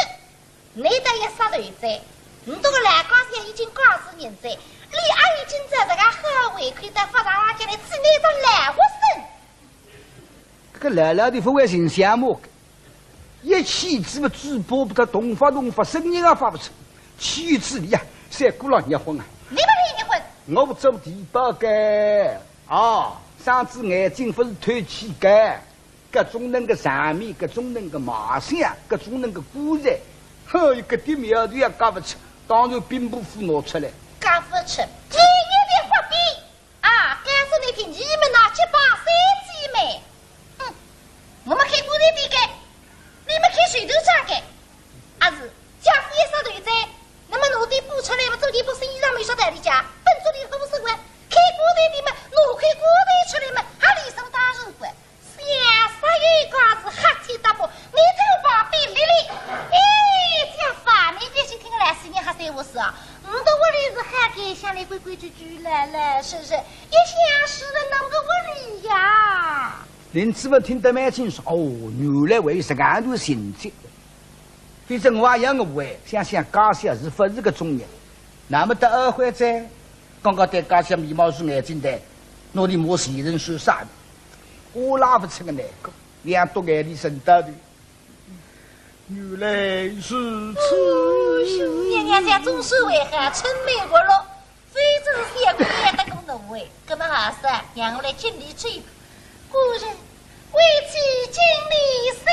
侬倒要杀头哉，侬这个老家子已经假使人哉，你阿有今朝这个好胃口到法场浪向来见男人老活生。 搿个老老的勿会寻相骂个，一气之不嘴巴不得动发动发，声音也发勿出，气之里啊，三鼓浪热昏啊。侬勿是热昏？我做地保个啊，双子眼睛勿是透气个，搿种能个场面，搿种能个卖相，搿种能个棺材，哼，搿点苗头也讲勿出，当然兵部府拿出来。讲勿出，第一点发兵。 啊，告诉侬听，你们那结拜三姐妹，哼，我们开棺材店个，你们开绸头厂个，阿是，姐夫也杀头哉，那么拿点布出来嘛，做件布新衣裳嘛，有啥道理讲？本族里好不生活，开棺材店嘛，拿块棺材出来嘛，还理所当然个。 想啥有讲是瞎七搭八，侬在旁边立立。哎，姐夫啊，侬覅去听个老死人瞎三胡四啊。我的屋里是好个，向来规规矩矩，老老实实，一向是个那么个屋里呀。林子文听得蛮清爽，哦，原来还有这样段情节。 反正我也要误会，想想家小是勿是个中人。那么到二回哉，刚刚对家小眉毛竖眼睛的，拿伊骂前人算啥呢？我拉勿出个难过，两朵眼泪顺到头。原来如此。哦哟，娘娘家总算还好，春梅活络，非但是相公也得个误会，搿么还是让我来敬你这一杯。夫人，为妻敬你三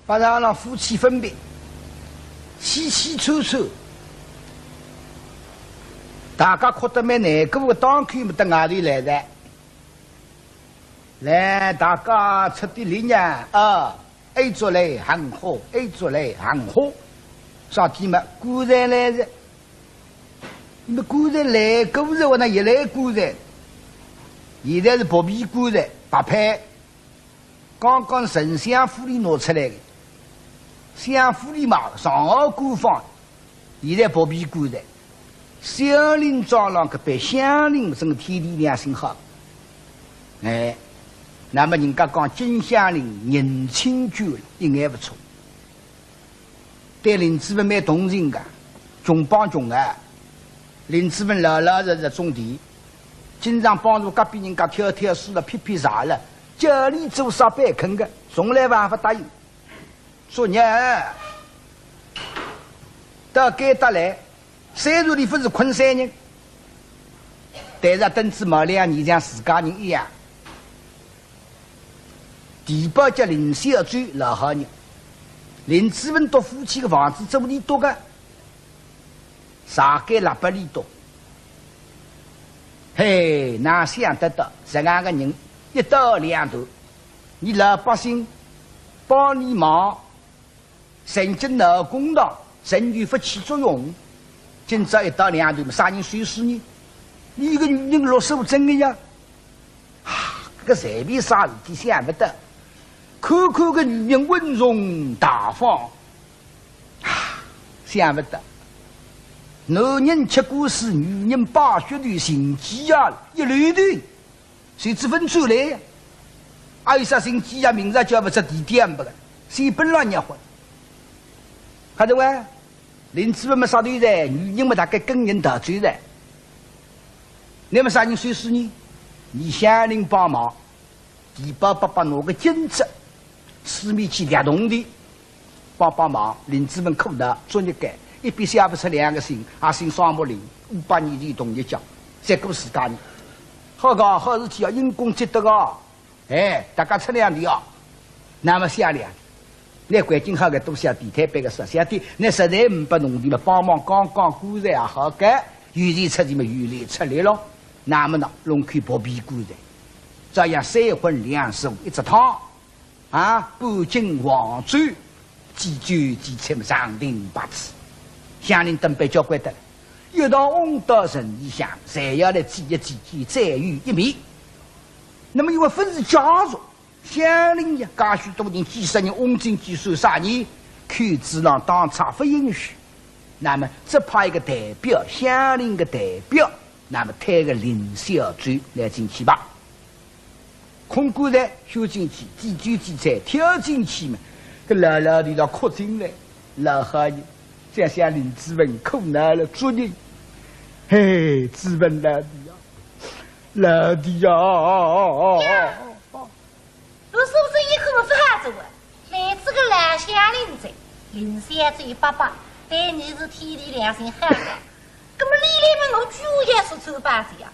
法场浪夫妻分别，凄凄楚楚，大家哭得蛮难过个，当口没得外头来哉。来，大家出点力呀，啊！ 哎，做来很好，哎，做来很好。啥体嘛，棺材来哉。那棺材来过哉，我那也来棺材。现在是薄皮棺材，白坯。刚刚从相府里拿出来的，相府里嘛，上好官方。 现在薄皮棺材，小林庄浪搿班乡邻真个天地良心好。哎，那么人家讲金乡邻人亲眷一眼勿错。对林子文蛮同情个，穷帮穷啊。林子文老老实实种地，经常帮助隔壁人家挑挑水了、劈劈柴了，叫伊做啥板肯个，从来勿勿答应。 作孽，到该搭来，虽然伊勿是昆山人，但是登仔毛两年像自家人一样。地保叫林小周，老好人。林子文笃夫妻个房子租伊笃个， 啥个拉拨伊笃。嘿，哪想得到，实梗个人一刀两断，伲老百姓帮伊忙，曾经闹公堂，仍旧勿起作用。今朝一刀两断，啥人收尸呢？伊个女人落手真个呀！ 啊，搿随便啥事体想勿到，看看搿女人稳重大方，啊，想勿到，男人吃官司，女人摆血头，寻鸡啊，一篓头，谁知分出来呀？还有啥寻鸡啊，明朝叫勿出地点勿个，谁本来热昏。看着喂，林子文么杀头哉，女人么大概跟人逃走哉。 那么啥人收尸呢？伲乡邻帮忙，地保伯伯拿个金子，四面去挖洞的，帮帮忙，林子文苦恼，作孽个，一笔写勿出两个姓，也姓双木林，五百年前同一家，结果自家人。好个，好事体啊，因公积德个。哎，大家出两钿啊。那么想两钿，那环境好个，多想点，推扳个少想点，那实在呒不弄钿嘛，帮忙扛扛棺材也好个，有钱出钱嘛，有力出力咯。那么呢，弄口薄皮棺材，照样三荤两素一只汤， 啊，半斤黄酒，祭酒祭菜么上等摆子。乡邻等辈交关得了，一道翁到城里向，侪要来祭一祭，再有一面。那么因为勿是家属，乡邻呀，介许多人，几十人，翁进去算啥呢？口子上当差勿允许。那么只派一个代表，乡邻个代表，那么推个林小周来进去吧。 空棺材收进去，祭酒祭菜挑进去嘛，搿老老头倒哭进来，老好人，想想林子文苦恼了，做人。嘿，子文老弟啊，老弟啊，哦，哦，哦，哦。我是不是一口勿发作啊？ 来仔个老乡邻哉，林小周伯伯，对你是天地良心好个。葛么你来么我居然也是穿帮子呀？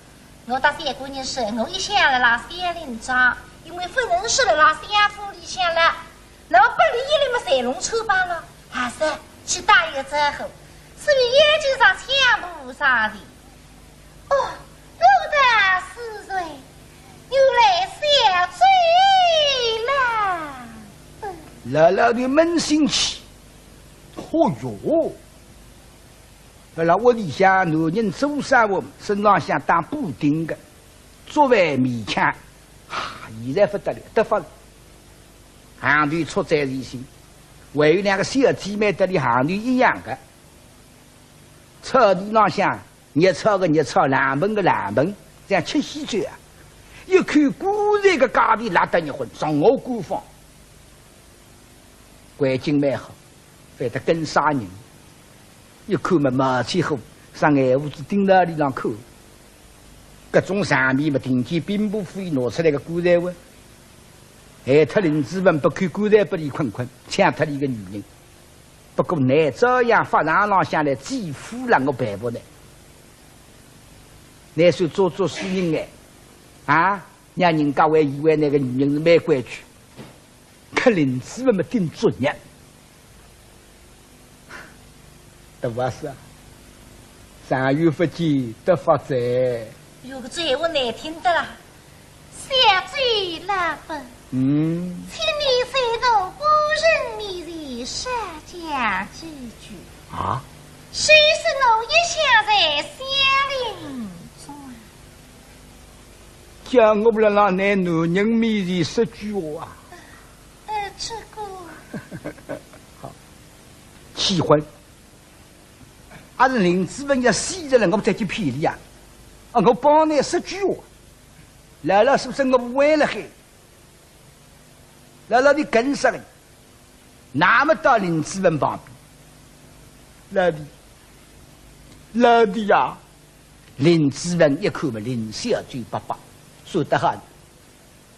我搭三个人说，我一向辣辣乡邻庄，因为勿能说辣辣乡府里向了，那么拨俚一来么侪弄穿帮了，还是去打一个招呼，所以眼睛上像不上的。 哦，我的是谁？原来小周啦。嗯。老老头扪心气，哦哟，辣辣屋里向男人做生活，身浪向打补丁个，作为勉强，啊，现在勿得了，得法了。行头出在前心，还有两个小姐妹搭俚行头一样个，草地浪向 热炒个热炒，冷盆个冷盆，像吃喜酒啊。一口棺材个价钿拉得热昏，上我官方。环境蛮好，反得跟啥人？一看么毛起火，啥眼珠子盯牢里浪看。搿种场面么，听见兵部府里拿出来个棺材哇，害脱林子文拨口棺材拨俚困困，抢脱俚个女人。 不过倷照样法场浪向来祭夫了，我办勿来。倷算做做书人哎，啊，让人家还以为倷个女人是蛮规矩，可林子文么顶作孽。大法师啊，长远勿见得法哉。有个嘴我难听得啦。 小周老伯，嗯。请你在我夫人面前少讲几句。啊？虽说我一向在乡邻庄。叫我辣辣倷男人面前说句话啊？呃，这个。好，气昏。阿是林子文要死了，我再去骗俚啊？啊，我帮倷说句话。 老老实实我勿会了嘿。老老头跟上来，那么到林子文旁边，老弟，老弟呀！林子文一看嘛，林小周伯伯，说得好，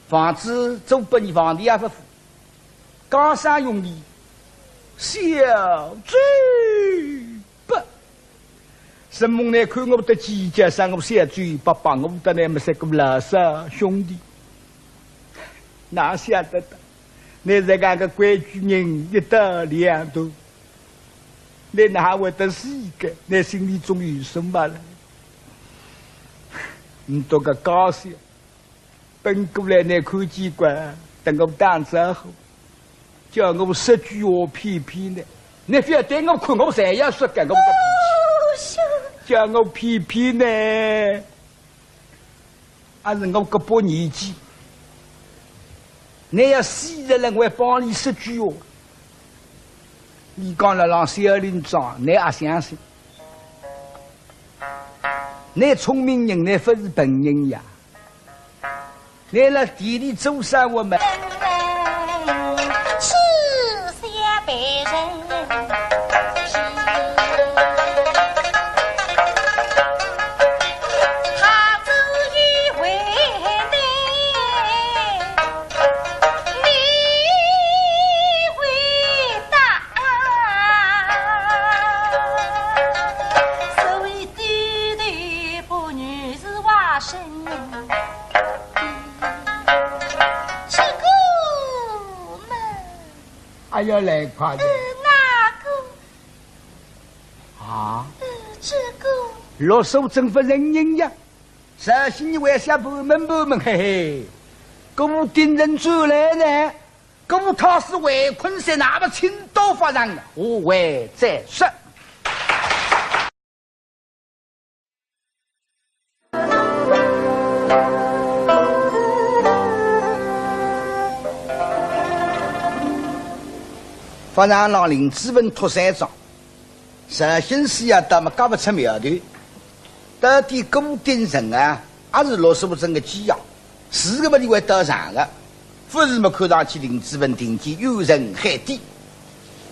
房子租拨倷，房钿也勿付，讲啥用的？小周 伯，承蒙倷看我得起，叫声我小周伯伯，我搭倷么是个老少兄弟。哪晓得的，倷这样个规矩人一刀两断，倷哪会得死个？倷心里总有数么了。倷多个高兴。 奔过来，倷看见个，搭我打招呼，叫我说句话骗骗倷。倷覅对我看，我侪要说个，我个脾气。哦，是。叫我骗骗倷，还是我搿把年纪，倷要死了，我还帮俚说句话。俚讲了，辣乡邻庄，倷也相信。倷聪明人，倷勿是笨人呀。 倷辣地里做生活嘛？吃下别人，他做一回的，你回答。所谓低头不语是外省人。要来快的。呃，那个，啊？呃，这个。陆素贞勿承认呀。绍兴人为啥不问不问？嘿嘿，顾鼎臣转来呢，顾太师回昆山，那么青刀法场，我还再说。 法场浪林子文托三桩，绍兴师爷倒么轧勿出苗头，到底顾鼎臣啊，还是陆素贞个寄养？是个么，伊会到场个，勿是么，看上去林子文定计冤沉海底，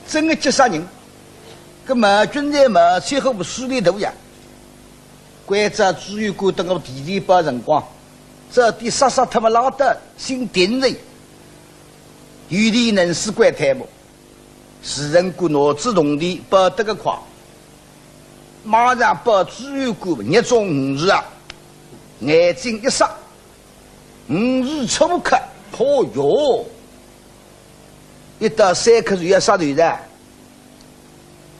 真个急煞人。搿毛俊才毛七虎势力大呀，关照朱元璋等我提前报辰光，早点杀杀脱么拉倒，心定了。有理能使怪胎么？ 时辰官拿仔铜钿报得个快，马上报朱元璋，日中午时啊，眼睛一眨，午时初刻，嚯哟，一到三刻就要杀头哉。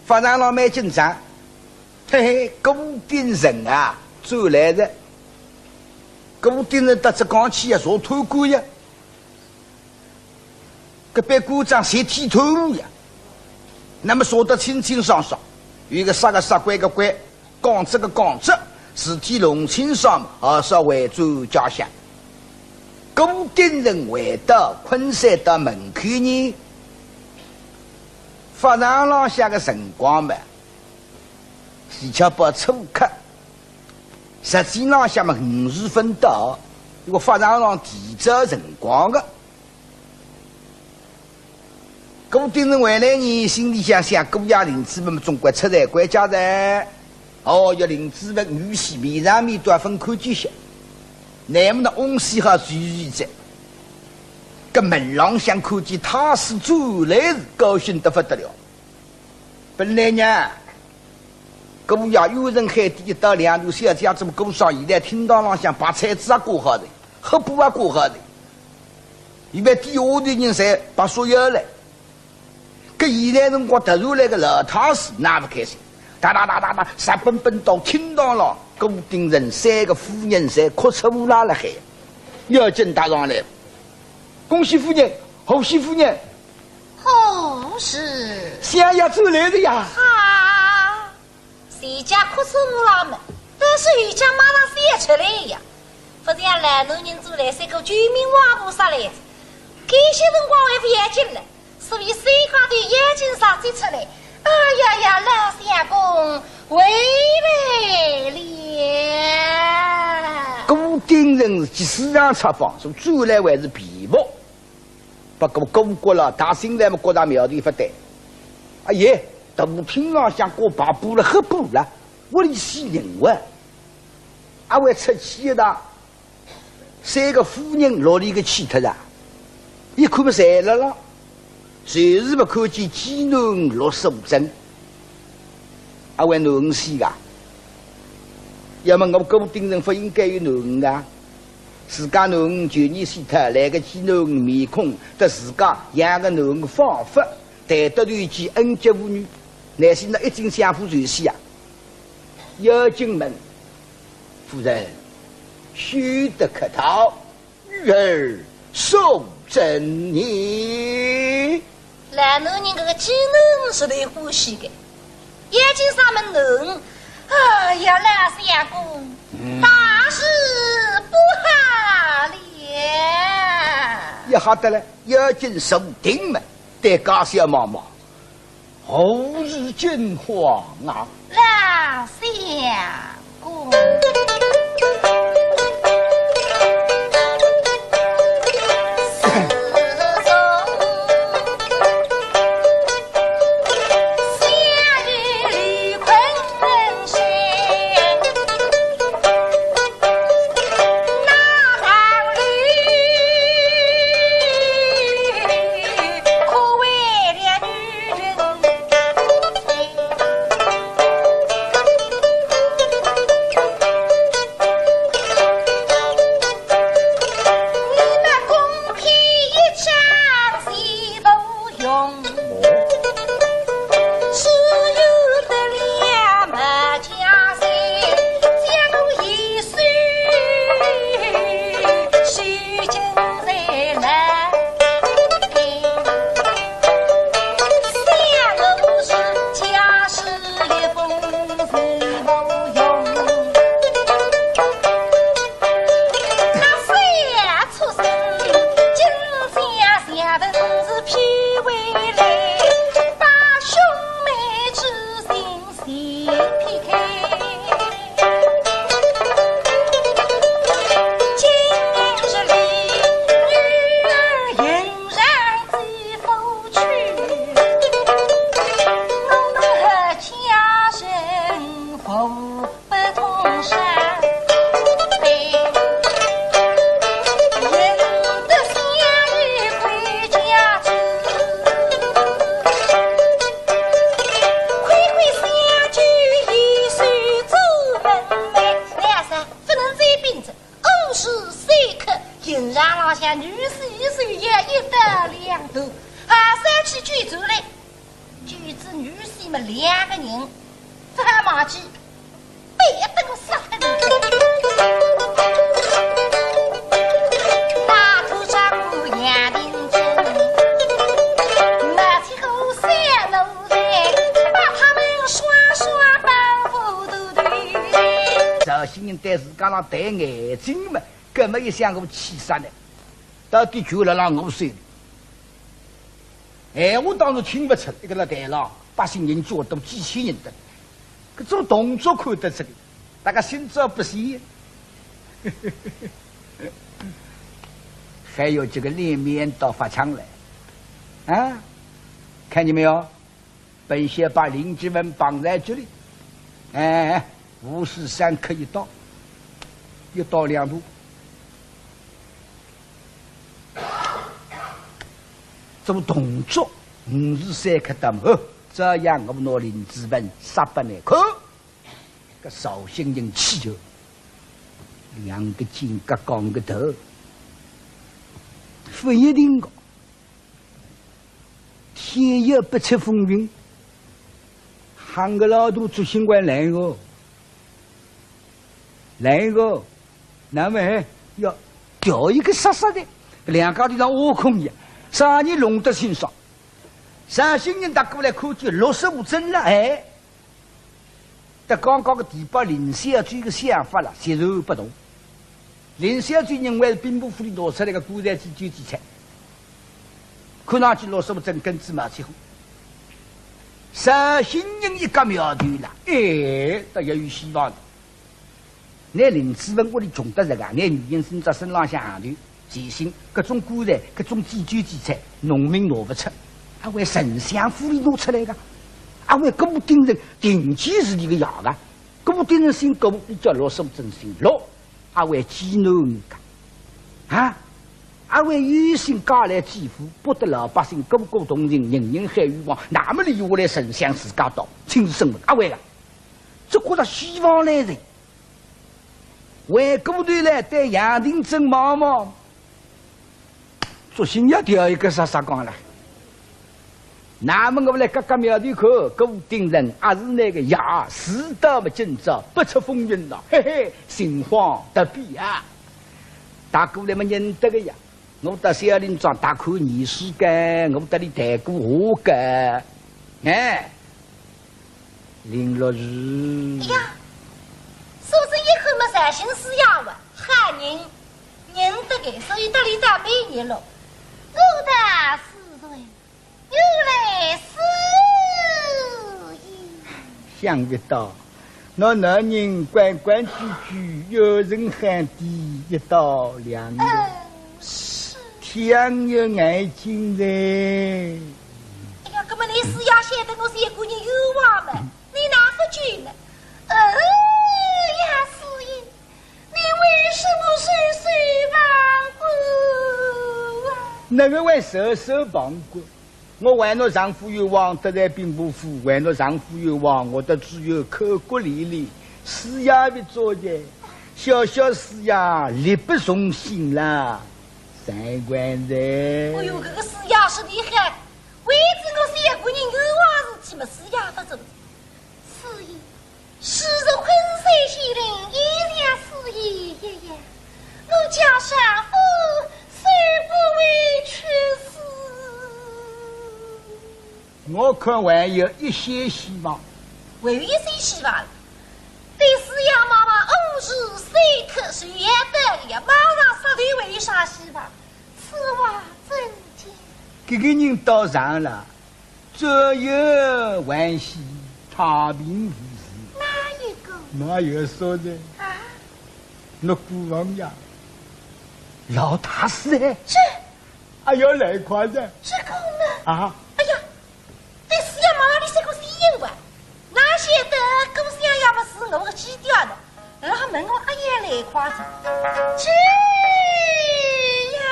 法场浪蛮紧张，嘿嘿，顾鼎臣啊，转来哉。顾鼎臣搭只讲起啊，坐贪官呀。 搿班官长侪剃头呀，那么说得清清爽爽，有个杀个杀，关个关，讲这个讲这，事体弄清爽，好少回转家乡。顾鼎臣回到昆山到门口呢，法场浪向个辰光嘛，是恰好初刻，实际浪向嘛，午时勿到，因为法场浪提早辰光个。 顾鼎臣回来呢，心里想想，顾爷林子文总归出来关照哉。哦，要林子文女婿面上面都要分看见些，乃末呢，翁婿好注意哉。搿门浪向看见太师转来是高兴得勿得了。本来呢， 顾爷冤沉海底一刀两段小姐，怎么顾上现在厅堂浪向白菜子也挂好哉，黑布也挂好哉，伊拉底下头人侪白束腰哉。搿现在辰光突然来个老太师，哪勿开心？哒哒哒哒哒，直奔奔到厅堂浪，顾鼎臣三个夫人侪哭出乌拉辣海。要紧踏上来，恭喜夫人，贺喜夫人。贺喜。相爷转来哉呀。哈。 自家哭出乌拉么，但是有家马上笑出来呀。勿像老男人转来，像个救命活菩萨来哉。搿歇辰光还勿要紧了，所以手高头眼睛上接出来。哎呀呀，老相公回来了。顾鼎臣是急事上插方，说转来还是便服。 不过顾国老大心来么觉着苗头勿对。哎耶，大厅浪向挂白布了，黑布了，屋里死人哇！阿会出气的。三个夫人落里个气脱啊，一看么侪辣了，就是勿看见寄囡儿陆素贞。 阿会囡儿死个？要么我顾鼎臣勿应该有囡儿啊！自家囡儿旧年死脱，来个寄囡儿面孔，搭自家养个囡儿仿佛，谈得投机，恩结父女，乃是那一径相扶就死啊！要紧问，夫人，休得客套。 女儿素贞呢？老男人搿个寄囡儿是最欢喜个，眼睛上么囡儿，哎呀，老相公，嗯。大事不好了。也吓得了，要紧坐定么，对家小望望。 何事惊慌啊？老相公。女婿一手要一刀两断，还是要去救转来。救仔女婿么两个人，勿好忘记，背后等我杀脱你。大头丈夫杨廷珍，拿起火烧炉柴，把他们双双当火头头。绍兴人对自家浪弹眼睛嘛，搿么一想我气煞了。 到底就辣辣我手里。闲话当中听勿出，一个辣台浪，百姓人叫多，几千人的，搿种动作看得出的，大家心照不宣。还有这个脸面倒发抢来，啊，看见没有？ 本县把林子文绑在这里，哎，五时三刻一刀，一刀两断。做动作，五时三刻到末，照样我拿林子文杀拨你看。搿绍兴人气哟，两个肩胛讲个头，勿一定个。 天有不测风云，喊个老大做新官来个，来个，那么要调一个杀杀的，两家头像挖空一样，啥人弄得清爽？绍兴人踏过来看见陆守正了，哎， 搭刚刚个地保林小姐个想法了，截然不同。林小姐认为是兵部府里拿出来个棺材祭酒祭菜，看上去陆守正跟仔毛起哄。绍兴人一看苗头了，哎，倒也有希望了。 拿林子文屋里穷得着个，拿女人身上身浪向行头，全身各种棺材、各种祭酒祭菜，农民拿勿出，阿会丞相府里拿出来个，阿会顾鼎臣定期是伊个爷个，顾鼎臣姓顾，伊叫陆守正姓陆，阿会寄囡儿个，啊，阿会有心嫁来济富，博得老百姓个个同情，人人喊冤枉，那么留下来丞相自家当，亲自审问，阿会个，只觉着希望来哉。 回过头来对杨廷珍望望，索性也调一个杀杀讲了。那么我来轧轧苗头看，顾鼎臣阿是倷个爷，事到么今朝不测风云了，嘿嘿，心慌得比啊。大哥倷么认得个呀， 我到小林庄大看年数个，我搭俚谈过话个。哎，林陆氏。哎呀，素贞一看么绍兴师爷哇，好人，认得个，所以搭俚倒蛮热络。我道是谁？ 原来是你。想不到，那男人规规矩矩，有人喊的一刀两断，嗯，是。天有眼睛哉。哎呀，搿么你师爷晓得我是一个人冤枉么？你哪勿救呢？哎呀，师爷， 你为什么收收亡国啊？哪个会收收亡国？我为侬丈夫冤枉，得罪兵部府，为侬丈夫冤枉，我倒只有口骨连连，师爷勿做的，小小师爷力不从心啦，三观哉。哎哟，搿个师爷是厉害，为仔我是一个人冤枉事体么，师爷勿做。师爷， 昔日昆山县令也像师爷一样，我家丈夫虽不为屈死。我看还有一线希望。还有一线希望？对师爷妈妈五时三刻是要到了，马上杀头还有啥希望？此话怎讲？搿个人到场了， 左右还喜，太平无事。哪一个？哪有说的？啊？那孤王呀，老大师哎。这……哎呀，来快的。这个呢？啊？哎呀，对师爷妈妈，你这个是一样吧？哪晓得姑娘也不是我个基调的。 老门我阿也来夸张。这呀，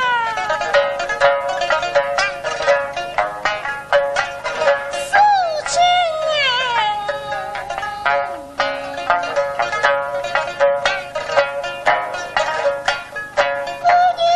素贞呀，姑娘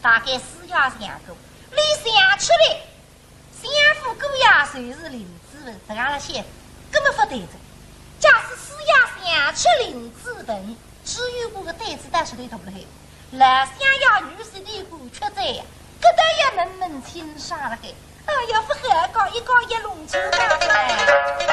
大概师爷想过，俚想出来，相府姑爷就是林子文，实梗勒想，搿么勿对哉。假使师爷想出林子文，只有我个胆子到实头大勒海。老相爷女婿的官缺哉呀，搿倒要问问清爽勒海。哎呀，勿好讲，一讲一弄清爽哉。